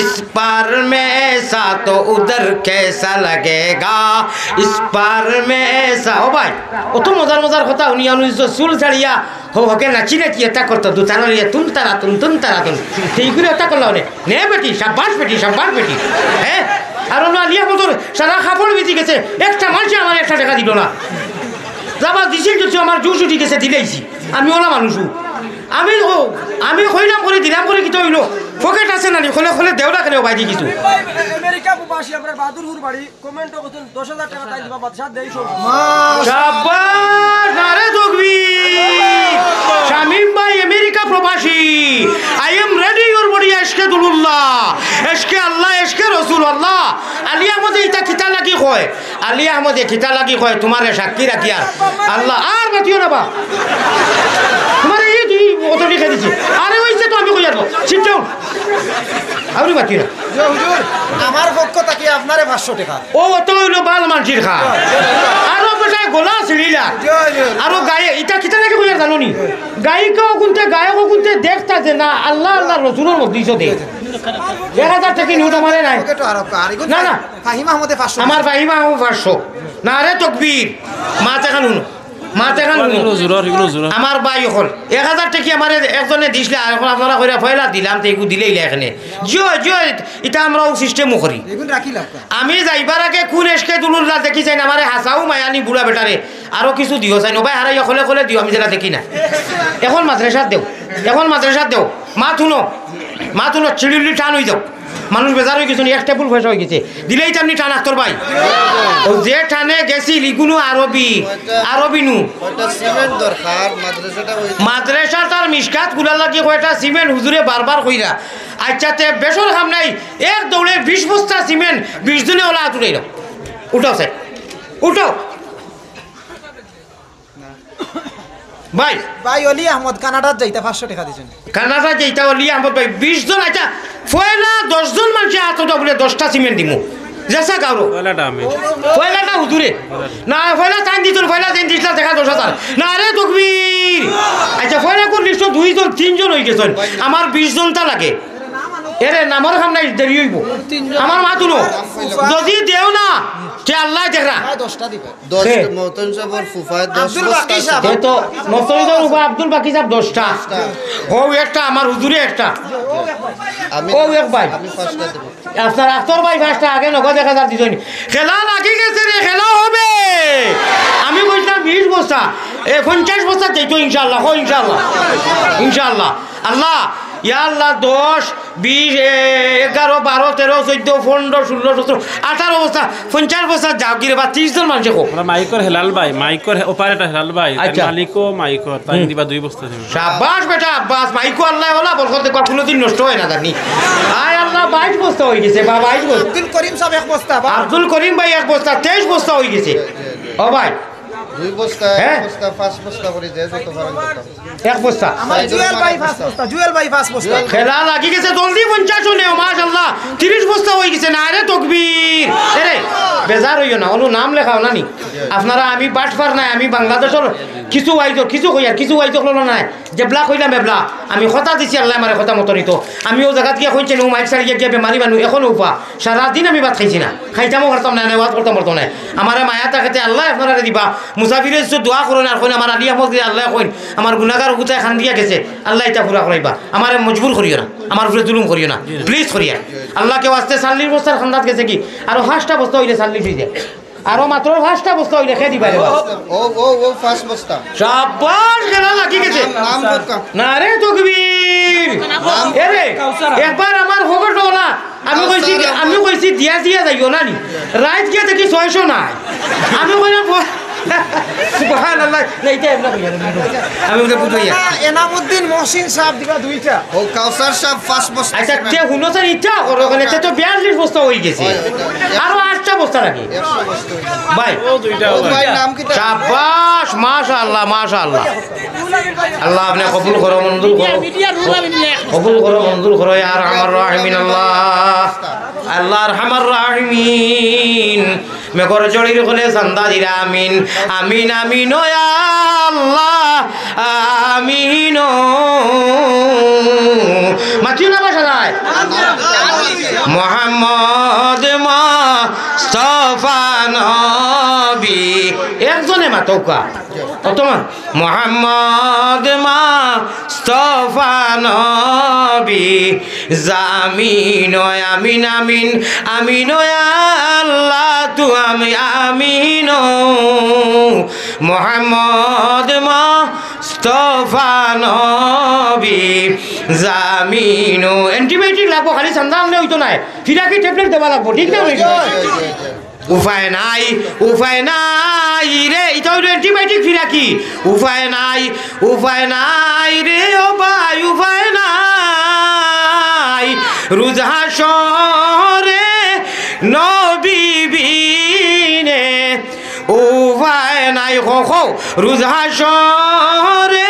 इस पार में ऐसा तो उधर कैसा लगेगा, इस पार में ऐसा। ও ভাই, অত মজার মজার কথা হুনিয়া হুনি চুল ছাড়িয়া হো হকে নাচি নাচি এতা করতো, দুতারা লইয়া তুন তারা তুন, তুন তারা তুন। তে ইগুরে এতা করলা অনে। নে বেটি, সাব্বাস বেটি, সাব্বাস বেটি। হ্যাঁ? আর অনো আলিয়া বদর সারা কাপড় ভিজি গেছে, একটা মানষে আমারে একটা টেকা দিলো না। যাবা দিছিল যদিও আমার জুশ উঠি গেছে, দিলাইছি। আমি অলা মানুষও। আমি ও, আমি কইলাম করি, দিলাম করি, কিতা অইলো? পকেট আছে না নি? খোলে, খোলে দেও না কেনে, বাইদি কিছু। আমেরিকা প্রবাসী, আমরার বাহাদুরপুর বাড়ি, comment ও করছেন, দশ হাজার টেকা তাই দিবা, বাদশা দেই সব। সাব্বাস, নারে তকবীর। শামীম ভাই আমেরিকা প্রবাসী। I am ready your body, এশকে দুলুল্লাহ, এশকে আল্লাহ, এশকে রসুল আল্লাহ। আলী আহমদে ইতা কিতা লাগি কয়? আলী আহমদে কিতা লাগি কয়, তুমারে সাক্ষী রাখিয়ার। আল্লাহ, আর মাতিও না বা। তুমারে ই দুই অত লিখে দিছি। আরে অইছে তো আমি কইয়ার। Sit down। আউরি মাতিও না। জি হুজুর, আমার পক্ষ থাকি আপনারে পাঁচশো টেকা। ও অত অইলো বাল মানষির খা। আরো বেটায় গলা ছিড়িলা। জি হুজুর। আরো গায়ে, ইতা কিতা লাগি কইয়ার জানো নি? গায়িকা অগুনতে, গায়ক অগুনতে দেখতা যে না, আল্লাহ, আল্লাহ রসুলর মধ্যে ইসো দে। এক হাজার টেকা নোট আমারে নাই। পকেটো আরো আরেকজন না, না। ফাহিম আহমদে পাঁচশো। আমার ফাহিম আহমদ পাঁচশো। নারে তকবীর। মাতে খান হুনো। মাতে খান হুনো। ইগুলো জোরার, ইগুলো জোরার। আমার ভাই অকল। এক হাজার টেকা আমারে একজনে দিছলা, আর অখন আপনারা কইরা পয়লা দিলাম, তে ইগু দিলাইলা এখানে। জিও, জিও, ইতা আমরাও system ও করি। এগুন রাখিলাম। আমি যাইবার আগে কোন এশকে দুলুল্লাহ দেখি চাইন, আমারে হাছাউ মায়ানি বুড়া বেটারে। আরো কিছু দিও চাইন, ও ভাই, হারাইয়া খোলে খোলে দিও, আমি যেটা দেখি না। এখন মাদ্রাসাত দেও, এখন মাদ্রাসাত দেও। মাত হুনো, মাত হুনো, চিড়িলি টান অই যাও। মানুষ বেজার অই গেছে নি, এক টেবুল পয়সা অই গেছে। দিলেই তো আপনি টান আখতর ভাই। ও যে টানে গেছিল, ইগুনু আরবি, আরবি নু। কয়টা সিমেন্ট দরকার মাদ্রাসাটা অই মাদ্রাসাটার মিশকাত গুলার লাগি কয়টা সিমেন্ট হুজুরে বারবার কইরা। আচ্ছা, তে বেশর কাম নাই, এক দৌড়ে বিশ বস্তা সিমেন্ট, বিশ জনে অলা আত উঠাইল। উঠাও স্যার, উঠাও। ভাই। ভাই, অলি আহমদ কানাডাত যাইতা পাঁচশো টেকা দিছইন। কানাডাত যাইতা অলি আহমদ ভাই, বিশ জন, আচ্ছা, পয়লা দশ জন মানষে আত উঠা বুলে দশটা সিমেন্ট দিমু। যেছা গাউরো। পয়লাটা আমি। পয়লাটা হুজুরে। না, পয়লা তাইন দিছইন, পয়লা তাইন দিছলা দেখা দশ হাজার। নারে তকবীর। আচ্ছা, পয়লা কোন লিস্টো দুইজন, তিনজন অই গেছইন। আমার বিশ জনতা লাগে। এরে নামর কাম নাই, দেরি অইবো। আমার মাত হুনো। যদি দেও না, তে আল্লায় দেখরা। দশটা দিবা। দশ, কে? মহতইন সাবর ফুফায় দশ আব্দুল বস্তা বাকি সাব। আছে। এ তো মসজিদর উপর আব্দুল বাকি সাব দশটা। দশটা। হউ একটা, আমার হুজুরে একটা। আমি, ও এক ভাই। আমি পাঁচটা দেব। আপনার আখতর ভাই পাঁচটা আগে নগদ এক হাজার দিছইন। খেলা লাগি গেছে রে, খেলা হবে। আমি কইছিলাম বিশ বস্তা, এ পঞ্চাশ বস্তা যাইতো ইনশাআল্লাহ, হো ইনশাআল্লাহ। ইনশাআল্লাহ। আল্লাহ, ইয়া আল্লাহ, দশ, বিশ, এ, এগারো, বারো, তেরো, চৌদ্দ, পনরো, ষোলো, সতরো, আঠারো বস্তা, পঞ্চাশ বস্তা যাও গিরে বা ত্রিশ জন মানষে কো। আমরা মাইকর হেলাল ভাই, মাইকর হে-, operator হেলাল ভাই, তার আচ্ছা। মালিকও মাইকর, তাই হুম। দিবা দুই বস্তা দিবা। সাব্বাস বেটা আব্বাস, মাইকো আল্লাহ ওলা বরকত দেখবা, কোনোদিন নষ্ট হয় না জানি। আয় আল্লাহ, বাইশ বস্তা অই গেছে বা বাইশ বস্তা। আব্দুল করিম সাব এক বস্তা বা। আব্দুল করিম ভাই এক বস্তা, তেইশ বস্তা অই গেছে। ও ভাই। দুই বস্তা, হ্যাঁ? এক বস্তা, পাঁচ বস্তা করি যে যত পারেন তত। এক বস্তা। আমার জুয়েল ভাই পাঁচ বস্তা, জুয়েল ভাই পাঁচ বস্তা। খেলা লাগি গেছে, জলদি পঞ্চাশ নেও, মাশাআল্লাহ, ত্রিশ বস্তা অই গেছে, নারে তকবীর। এরে, বেজার অইও না, অনো নাম লেখাও না নি। আপনারা, আমি বাটপার নায়, আমি বাংলাদেশর কিছু ওয়াইজ, কিছু কইয়ার, কিছু ওয়াইজ অকল নায়, যেবলা কইলাম এবলা, আমি কথা দিছি আল্লায় আমারে কথা মতো নিতো। আমি অউ জাগাত গিয়া কইছি, অউ মাইক ছাড়িয়া গিয়া বেমারি মানুষ, অখন উফা, সারাদিন আমি ভাত খাইছি না, খাইতামও পারতাম নায়, না ওয়াজ করতাম পারতাম নায়। আমারে মায়া থাকতে আল্লায় আপনারারে দিবা। মুসাফিরে যদি দোয়া করইন আর কইন, আমার আলী আহমদ গিরি আল্লায় কইন, আমার গুনাগার অগুতায় কান্দিয়া গেছে, আল্লায় ইতা পুরা করাইবা। আমারে মজবুর করিও না, আমার উপরে জুলুম করিও না, please করিয়া। আল্লাহকে ওয়াস্তে চাল্লিশ বস্তার কান্দাত গেছে কি, আরো পাঁচটা বস্তা অইলে চাল্লিশ অই যায়, আরো মাত্র পাঁচটা বস্তা অইলে কে দিবা রে বা? ও, ও, ও, পাঁচ বস্তা। সাব্বাস, খেলা লাগি গেছে। নাম, নাম বোকা। নারে তকবীর। নাম এরে, একবার আমার খবর লো না। আমি কইছি, আমি কইছি দিয়া দিয়া যাইও না নি। রাইত গিয়া দেখি ছয়শো নাই। আমি কইলাম, ব-, সুবহানাল্লাহ। না, ইটা এমনে কইয়া না, আমি বুঝে বুঝাইয়া। এনামুদ্দিন মহসিন সাহেব দিবা দুইটা। ও কাউসার সাহেব পাঁচ বস্তা আচ্ছা, সিমেন্ট। তে হুনো স্যার, ইটা করো, ওখানে তে তো বিয়াল্লিশ বস্তা অই গেছে। অয়, অয়, অয়। আরো আটটা বস্তা লাগে। একশো বস্তা অই গেছে। ভাই। ও ভাই, নাম কিতা? শাবাশ, মাশাআল্লাহ, মাশাআল্লাহ। আল্লাহ আপনে কবুল করো, মঞ্জুর করো। কবুল করো, মঞ্জুর করো, ইয়া আরহামার রাহিমিন আল্লাহ। আল্লাহ আরহামার রাহিমিন। মেঘর ঝড়ির কলে চান্দা দিরা আমিন। আমিন, আমিন, ও ইয়া আল্লাহ, আমিন। মাতিও না বাসা যায়। মোহাম্মদ মুস্তফা নবী। একজনে মাতউক্কা। কত মা? মোহাম্মদ মুস্তফা নবী। জামিন, আমিন, আমিন, আমিন, ও আল্লাহ, তু আমি আমিন। মোহাম্মদ মুস্তফা নবী, জামিন। অ্যান্টিবায়োটিক লাগবো, খালি চান্দা আনলে অইতো নায়। ফিরাকি ট্যাবলেট দেওয়া লাগবো, ঠিক না? উপায় নাই, উপায় নাই রে, ইটা অইলো অ্যান্টিবায়োটিক ফিরাকি। উপায় নাই, উপায় নাই রে, ও ভাই, উপায় নাই। রুজ হাশরে নবী বিনে উপায় নাই, কও, কও। রুজ হাশরে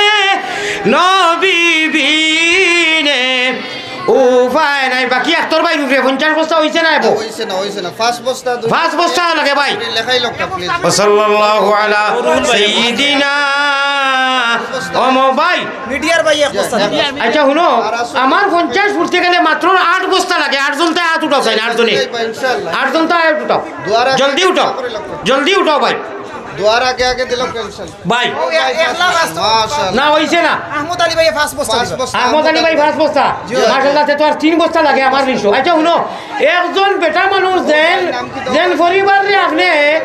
নবী বিনে উপায় নাই। বাকি আখতার ভাইর উপরে পঞ্চাশ বস্তা অইছে না এবো? অইছে না, অইছে না। পাঁচ বস্তা, দুই পাঁচ বস্তা লাগে ভাই। লেখাই লোকটা, please। ওয়া সাল্লাল্লাহু আলা সাইয়্যিদিনা। ও মো ভাই। মিডিয়ার ভাই এক বস্তা দিবা। আচ্ছা, হুনো, আমার পঞ্চাশ ফুটতে গেলে মাত্র আট বস্তা লাগে। আটজন তাই আত উঠাও চাই না, আটজনে। ইনশাআল্লাহ। আটজন তাই আত উঠাও। জলদি উঠাও। জলদি উঠাও ভাই। দোয়ার আগে আগে দিলাম টেনশন। ভাই। ও, এ-, এক লাখ আসতো। মাশাআল্লাহ। না, অইছে না। আহমদ আলী ভাই পাঁচ বস্তা পাঁচ দিবা। বস্তা। আহমদ আলী ভাই পাঁচ বস্তা। জি। মাশাআল্লাহ, তে তো আর তিন বস্তা লাগে আমার নিশো। আচ্ছা, হুনো, একজন বেটা মানুষ যেন, যেন পরিবাররে আপনে,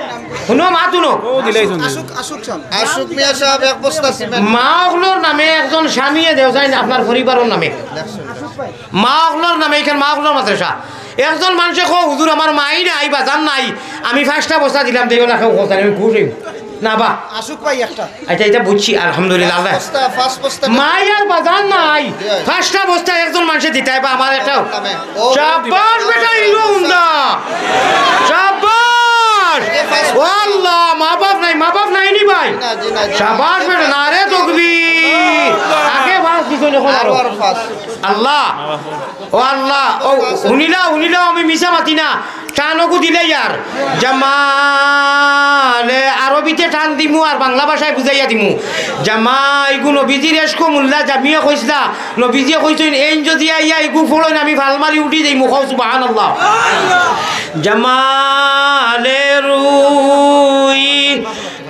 হুনো, মাত হুনো। আশুক, আশুক সাহেব। আশুক মিয়া সাহেব এক বস্তা সিমেন্ট। মা অকলর নামে একজন স্বামীয়ে দেও চাইন আপনার পরিবারর নামে। মা অকলর নামে, ইখান মা অকলর মাদ্রাসা। একজন মানষে কও, "হুজুর, আমার মাই নাই, বাজান নাই, আমি পাঁচটা বস্তা দিলাম, দেও না, কেউ কথা নাই, আমি খুশ অইমু।" না বা। আশুক ভাই একটা। আচ্ছা, ইটা বুঝছি, আলহামদুলিল্লাহ, আল্লাহ। পাঁচ বস্তা, পাঁচ বস্তা। মাই আর বাজান নাই, জি। পাঁচটা বস্তা একজন মানষে দিতায় বা আমার একটা। নামে। ও, শাবাশ বেটা, ইলো উন্দা। শাবাশ। ও আল্লাহ, মা বাপ নাই, মা বাপ নাই নি ভাই? না, জি, না, জি। শাবাশ বেটা, নারে তকবীর। আগে পাঁচ দিছইন, অখন আরো। আরো, আরো পাঁচ। আল্লাহ, ও আল্লাহ, ও হুনিলাও, হুনিলাও, আমি মিছা মাতি না। টান অগু দিলে ইয়ার। জামালে আরবিতে টান দিমু আর বাংলা ভাষায় বুঝাইয়া দিমু। জামা ইগু নবীজির এশকো মুল্লা জামিয়ে কইছলা, নবীজিয়ে কইছইন, "এইন যুদি আইয়া ইগু ফড়ইন, আমি ফাল মারি উঠি যাইমু।" কও সুবহানাল্লাহ। জামালে রুই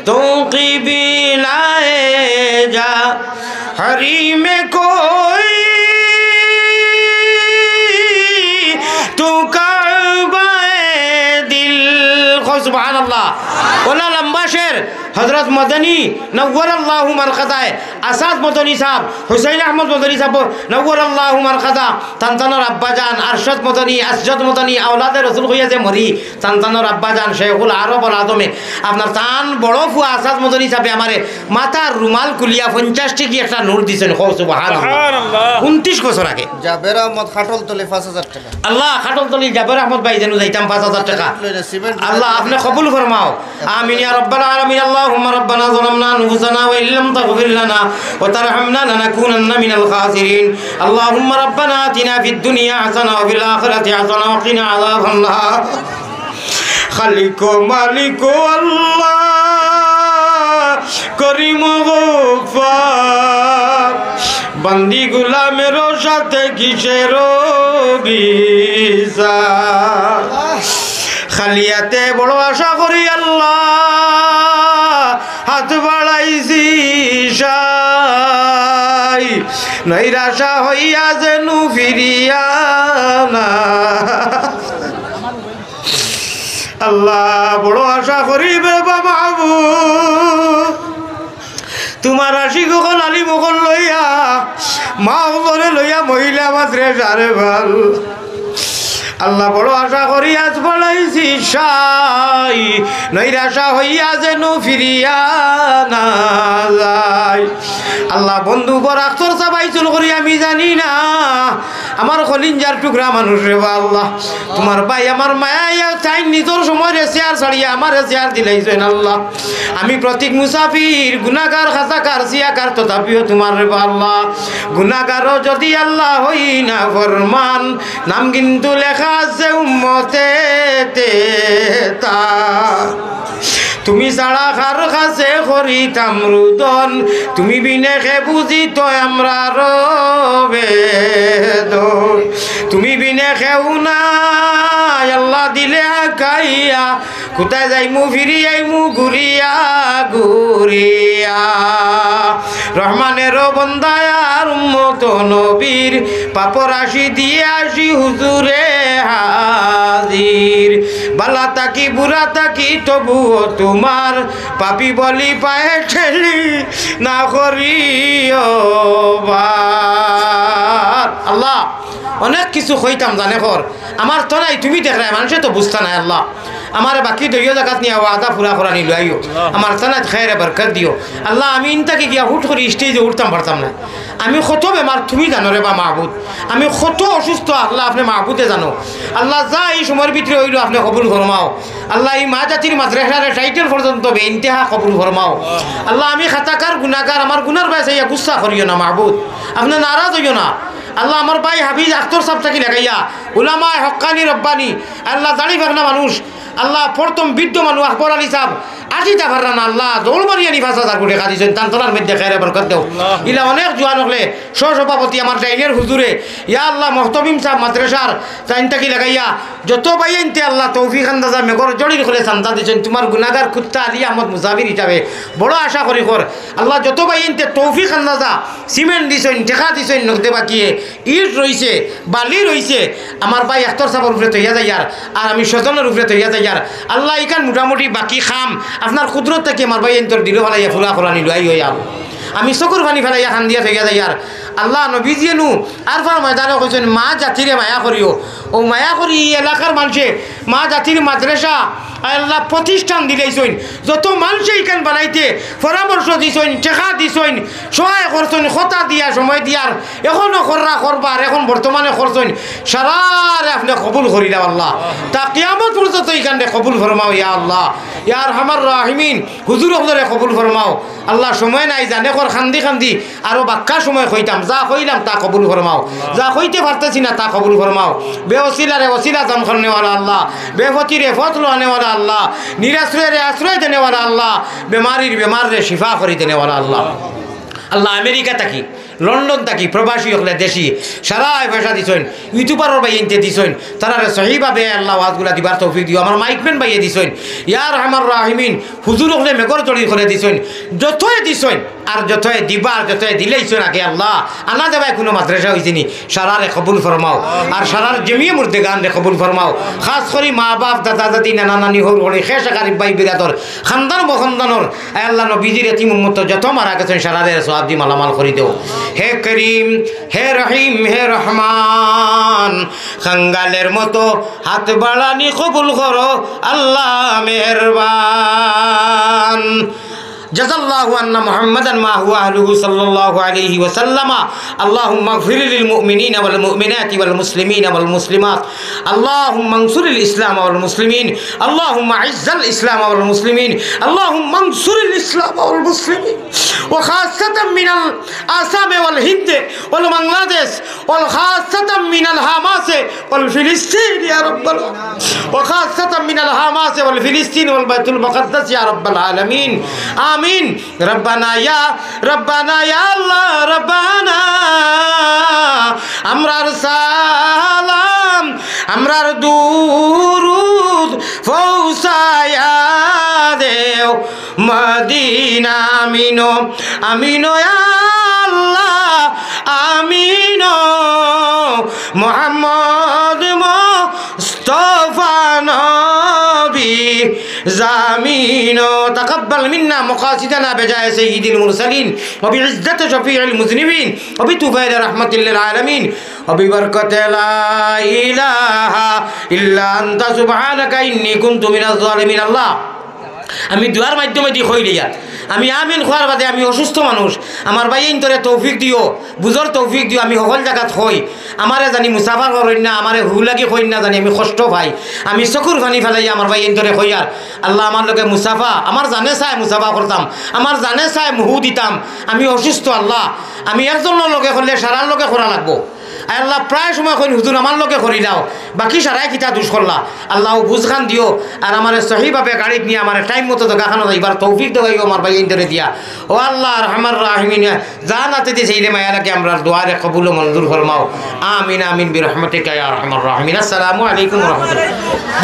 তু কিবিলায়ে জা হরিমে কই তু কাবায়ে দিল। কও সুবহানাল্লাহ। অলা লম্বা শের, হযরত মদনী নওয়ারাল্লাহু মারকাজায়, আসাদ মদনী সাহেব, হুসাইন আহমদ মদনী সাহেব, নওয়ারাল্লাহু মারকাজা, তান তানর আব্বাজান, আরশাদ মদনী, আসজাদ মদনী, আওলাদে রসুল কইয়া যে মরি, তান তানর আব্বাজান শেখুল আরব আল আজমে, আপনার তান বড় ফুয়া আসাদ মদনী সাহেবে আমারে মাথার রুমাল খুলিয়া পঞ্চাশ টেকি একটা নোট দিছইন। কও সুবহানাল্লাহ। সুবহানাল্লাহ। ঊনত্রিশ বছর আগে। জাবের আহমদ খাটলতলি পাঁচ হাজার টেকা। আল্লাহ, খাটলতলি জাবের আহমদ ভাই যেন যাইতাম পাঁচ হাজার টেকা। সিমেন্ট আল্লাহ, আপনে কবুল ফরমাও। আমিন ইয়া রাব্বাল আলামিন। আল্লাহুম্মা রাব্বানা যালামনা আনফুসানা ওয়া ইল্লাম তাগফির লানা ওয়া তারহামনা লানাকুনান্না মিনাল খাসিরিন। আল্লাহুম্মা রাব্বানা আতিনা ফিদ দুনিয়া হাসানা ওয়া ফিল আখিরাতি হাসানা ওয়া কিনা আযাবান নার। খালিক মালিক আল্লাহ, করিম গফফার, বান্দি গুলামের সাথে কিসের বিচার? খালি আতে বড় আশা করি আল্লাহ, হাত বাড়াইছি সাই, নৈরাশা হইয়া যেন ফিরিয়া না। আল্লাহ, বড় আশা করি রে বা মাবুদ, তুমার আশিক অকল, আলিম অকল লইয়া, মা অকলরে লইয়া মহিলা মাদ্রাসারে ভালা। আল্লাহ, বড় আশা করি আজ বাড়াইছি সাই, নৈরাশা হইয়া যেন ফিরিয়া না যায়। আল্লাহ, বন্ধু বড় আখতর সাবাই চুল করি আমি জানি না, আমার কলিঞ্জার টুকরা মানুষ রে বা আল্লাহ, তোমার ভাই আমার মায়া ইয়া চাইন নিজর সময় রে চেয়ার ছাড়িয়া আমারে চেয়ার দিলাইছেন আল্লাহ। আমি প্রতীক মুসাফির, গুনাগার, খাতাকার, সিয়াকার, তথাপিও তোমার রে বা আল্লাহ। গুনাগারও যদি আল্লাহ হই না ফরমান, নাম কিন্তু লেখা আছে উম্মতে তে তা। তুমি ছাড়া কার কাছে করিতাম রুদন, তুমি বিনে কে বুঝিত আমরার বেদন। তুমি বিনে কেউ নাই, আল্লাহ দিলে আকাইয়া, কোথায় যাইমু ফিরি আইমু ঘুরিয়া ঘুরিয়া। রহমানের বন্দায় আর উম্মত নবীর, পাপর রাশি দিয়ে আসি হুজুরে হাজির। বালা থাকি বুরা থাকি তবুও তোমার, পাপী বলি পায়ে ঠেলি না করিও বার। আল্লাহ, অনেক কিছু কইতাম জানে কর, আমার তো নাই, তুমি দেখরায়, মানুষে তো বুঝতা নাই। আল্লাহ, আমার বাকি দলীয় জাগাত নিয়া ওয়াদা পুরা করানি লইও। আমার সানাত খায়রে বরকত দিও। আল্লাহ, আমি ইনতাকি গিয়া হুট করি স্টেজে উঠতাম পারতাম না। আমি কত বেমার তুমি জানো রে বা মাবুদ, আমি কত অসুস্থ আল্লাহ আপনি মাবুদে জানো। আল্লাহ, যা এই সময়ের ভিতরে হইল আপনি কবুল ফরমাও। আল্লাহ, এই মা জাতির মাদ্রাসারে টাইটেল পর্যন্ত বে ইন্তেহা কবুল ফরমাও। আল্লাহ, আমি খাতাকার গুনাগার, আমার গুনার বায় চাইয়া গুসা করিও না মাবুদ, আপনি নারাজ হইও না। আল্লাহ, আমার ভাই হাফিজ আখতর সাহেব থাকি লাগাইয়া উলামায়ে হক্কানি রব্বানি, আল্লাহ, জানি ফাকনা মানুষ, আল্লাহ, প্রথম বৃদ্ধ মানুষ আকবর আলী সাহেব, আটিতা পাররা না, আল্লাহ, দৌড় মারি আনি পাঁচ হাজার কোটি কাঁদিছেন, তান তলার মধ্যে খায়রে বরকত দেও। ইলা অনেক জোয়ান হকলে, সহ-সভাপতি আমার ডাইনের হুজুরে, ইয়া আল্লাহ, মহতমিম সাহেব মাদ্রাসার, তাইন থাকি লাগাইয়া, যত ভাইয়াইন্তে আল্লাহ তৌফিক আন্দাজা মেঘর জড়ির করে চান্দা দিছেন, তোমার গুনাগার কুত্তা আলী আহমদ মুজাবির হিসাবে বড় আশা করি কর। আল্লাহ, যত ভাইয়াইন্তে তৌফিক আন্দাজা সিমেন্ট দিছেন, টেকা দিছেন, নগদে বাকিয়ে ইট রইছে, বালি রইছে, আমার ভাই আখতর সাহেবর উপরে তৈয়া যাইয়ার, আর আমি স্বজনর উপরে তৈয়া যাইয়ার। আল্লাহ, ইখান মোটামুটি বাকি কাম আপনার কুদরত থাকি আমার ভাইয়াইন্তর দিলো ফালাইয়া পুরা করানি লই আইও আল্লাহ। আমি চকুর পানি ফালাইয়া কান্দিয়া তৈয়া যাইয়ার। আল্লাহ, নবীজিয়ে নু আরফার ময়দানো কইছেন, মা জাতিরে মায়া করিও। ও মায়া করি এই এলাকার মানুষে মা জাতির মাদ্রাসা, আল্লাহ, প্রতিষ্ঠান দিলাইছইন। যত মানুষে ইখান বানাইতে পরামর্শ দিছইন, টেকা দিছইন, সহায় করছইন, কথা দিয়া, সময় দিয়ার, এখনো কররা করবার, এখন বর্তমানে করছইন, সারারে আপনি কবুল করিলাও আল্লাহ। তা কিয়ামত পর্যন্ত ইখানরে কবুল ফরমাও ইয়া আল্লাহ। ইয়া আরহামার রাহিমিন, হুজুর হকলরে কবুল ফরমাও। আল্লাহ, সময় নাই, জানে কর কান্দি কান্দি আরো বাক্কা সময় কইতাম, যা কইলাম তা কবুল ফরমাও, যা কইতে পারতেছি না তা কবুল ফরমাও। বেওসিলারে ওসিলা দান করনেওয়ালা আল্লাহ, বেপথিরে পথ লওয়ানেওয়ালা আল্লাহ, নিরাশ্রয়রে আশ্রয় দেনেওয়ালা আল্লাহ, বেমারির বেমাররে শিফা করি দেনেওয়ালা আল্লাহ। আল্লাহ, আমেরিকা থাকি, লন্ডন থাকি, প্রবাসী হকলে দেশি, সারায় পয়সা দিছইন, ইউটিউবারর ভাইয়াইন্তে দিছইন, তারারে সহিভাবে আল্লাহ ওয়াজগুলা দিবার তৌফিক দিও। আমার মাইকম্যান ভাইয়ে দিছইন, ইয়া আরহামার রাহিমিন, হুজুর হকলে মেঘর জড়ি করে দিছইন, যতই দিছইন, আর যতই দিবা, আর যতই দিলাইছইন আগে আল্লাহ, আনা দেবায় কোনো মাদ্রাসা হইছে নি, সারারে কবুল ফরমাও, আর সারার জমিয়ে মুর্দেগানরে কবুল ফরমাও, খাস করি মা বাপ, দাদা দাদি, নানা নানি, হউর হড়ি, খেশ আকারিব ভাই বিরাদর, খানদান বখনদানর, আয় আল্লাহ, নবীজির এতিম উম্মত যত মারা গেছইন, সারারে সওয়াব দি মালামাল করি দেও। হে করিম, হে রহিম, হে রহমান, কাঙ্গালের মতো হাত বাড়ানি কবুল করো, আল্লাহ মেহেরবান। جزى الله عنا محمدا ما هو أهله صلى الله عليه وسلم. اللهم اغفر للمؤمنين والمؤمنات والمسلمين والمسلمات. اللهم انصر الإسلام والمسلمين. اللهم أعز الإسلام والمسلمين. اللهم انصر الإسلام والمسلمين. وخاصة من الآسام والهند والبنغلاديش وخاصة من الحماس والفلسطين يا رب العالمين. وخاصة من الحماس والفلسطين والبيت المقدس يا رب العالمين. آمين. ربنا يا، ربنا يا الله، ربنا. আমরার সালাম, আমরার দুরুদ পৌঁছায়া দেও। মদিনা আমিনো, আমিনো ইয়া আল্লাহ, আমিনো। মোহাম্মদ মুস্তফা নবী, آمين. تقبل منا مقاصدنا بجاه سيد المرسلين وبعزة شفيع المذنبين وبطفيل رحمة للعالمين وببركة لا إله إلا أنت سبحانك إني كنت من الظالمين. আল্লাহ, আমি দোয়ার মাধ্যমে দি কইলিয়ার, আমি আমিন কওয়ার বাদে আমি অসুস্থ মানুষ, আমার ভাইয়াইন্তরে তৌফিক দিও, বুঝর তৌফিক দিও, আমি হকল জাগাত কই, আমারে জানি মুসাফা করইন না, আমারে হু লাগি কইন না, জানি আমি কষ্ট পাই, আমি চকুর পানি ফালাইয়া আমার ভাইয়াইন্তরে কইয়ার, আল্লাহ আমার লগে মুসাফা, আমার জানে চায় মুসাফা করতাম, আমার জানে চায় মুহু দিতাম, আমি অসুস্থ আল্লাহ, আমি একজনর লগে করলে সারার লগে করা লাগবো। আয় আল্লাহ, প্রায় সময় কইন, "হুজুর, আমার লগে করি দাও, বাকি সারায় কিতা দুষ করলা?" আল্লাহ, বুঝখান দিও, আর আমারে সহিভাবে গাড়িত নিয়া আমারে টাইম মতো জাগাখানো যাইবার তৌফিক দেওয়াইও আমার ভাইয়াইন্তরে দিয়া। ও আল্লাহ, আরহামার রাহিমিন, জানাতে দিছে এই রে মায়া লাগে, আমরার দোয়ারে কবুল ও মঞ্জুর ফরমাও। আমিন, আমিন, বিরহমাতিকা ইয়া আরহামার রাহিমিন। আসসালামু আলাইকুম ওয়া রাহমাতুল্লাহ।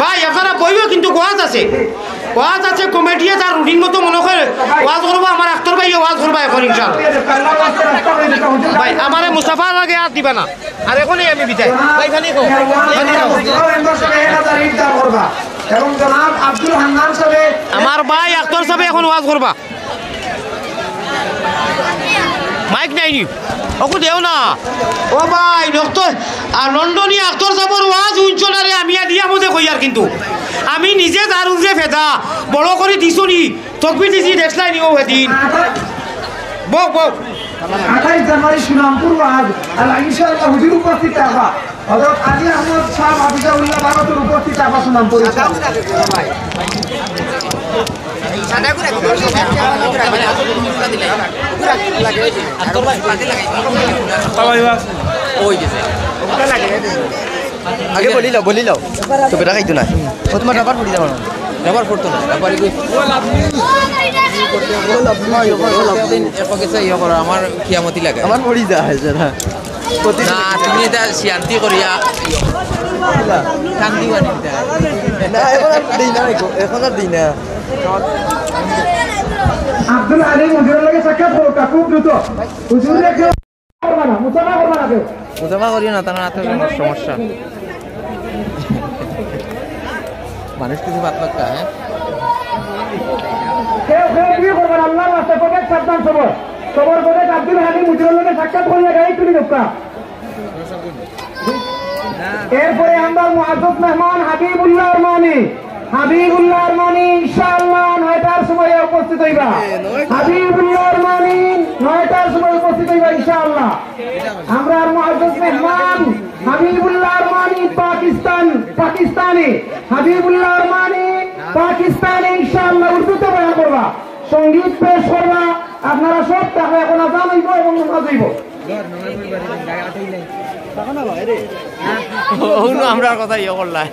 ভাই, আপনারা বইও কিন্তু ওয়াজ আছে। ওয়াজ আছে, কমিটিয়ে তার রুটিন মতো মনে করে ওয়াজ করবো। আমার আখতর ভাইয়ে ওয়াজ করবা এখন ইনশাআল্লাহ। ভাই, আমারে মুসাফার আগে আর দিবা না। আর এখনই আমি বিদায়। ভাই, খানি কও, খানি কও। এবং জনাব আব্দুল হান্নান সাহেব আমার ভাই আখতর সাহেব এখন ওয়াজ করবা। মাইক নাই নি? ওকে দেও না। ও ভাই, ডক্টর, আর লন্ডনি আখতর সাহেবর ওয়াজ হুনছো না রে, আমি আর দিয়া মধ্যে কইয়ার কিন্তু। আমি নিজে তার উপরে ফেদা, বড় করি দিছো নি, তকবির দিছি, দেখছলায় নি ও হেদিন। বক, বক। আঠাইশ জানুয়ারি সুনামপুর ওয়াজ, আর ইনশাআল্লাহ হুজুর উপস্থিত থাকবা। হযরত আলী আহমদ সাহেব হাফিজাহুল্লাহ ভারতের উপস্থিত আবাসন নাম পরিচয়। ওই যে। আগে বলি লাও, বলি লাও। তো বেটা খাইতো না। ও তোমার রাবার পড়ি যাবো না। রাবার পড়তো না, রাবার এগুলো। দিন এক গেছে ইয়ে করো, আমার কিয়ামতি লাগে। আমার পড়ি যায়, যারা। না, তুমি এটা শান্তি করিয়া শান্তি বানিয়ে দেয়। না, এখন আর দিই না, এখন আর দিই না। আব্দুল আলী হুজুরের লগে সাক্ষাৎ করো, খুব দ্রুত। হুজুর রেখে করবা না, মুসাফা করবা না কেউ। মুসাফা করিও না, তার হাতে কোনো সমস্যা। মানুষ কিছু বাদ বাক্কা, হ্যাঁ? কেউ কেউ বিয়ে করবা না, আল্লাহর রাস্তায় প্রবেশ সাবধান সবর। সবর করে আব্দুল হালিম হুজুরের লগে সাক্ষাৎ করিয়া গাড়ি তুলি ঢুকা। এরপরে আমরা মুআজ্জাজ মেহমান হাবিবুল্লাহ আরমানি, হাবিবুল্লাহ আরমানি ইনশাআল্লাহ নয়টার সময় উপস্থিত হইবা। হাবিবুল্লাহ আরমানি নয়টার সময় উপস্থিত হইবা ইনশাআল্লাহ। আমরা আর মুআজ্জাজ মেহমান হাবিবুল্লাহ আরমানি পাকিস্তান, পাকিস্তানি, হাবিবুল্লাহ আরমানি পাকিস্তানি ইনশাআল্লাহ উর্দুতে বয়ান করবা, সঙ্গীত পেশ করবা। আপনারা সব তাহলে এখন আজান হইব এবং নামাজ হইব। ও, ও, আমরা কথা ইয়ে করলাই।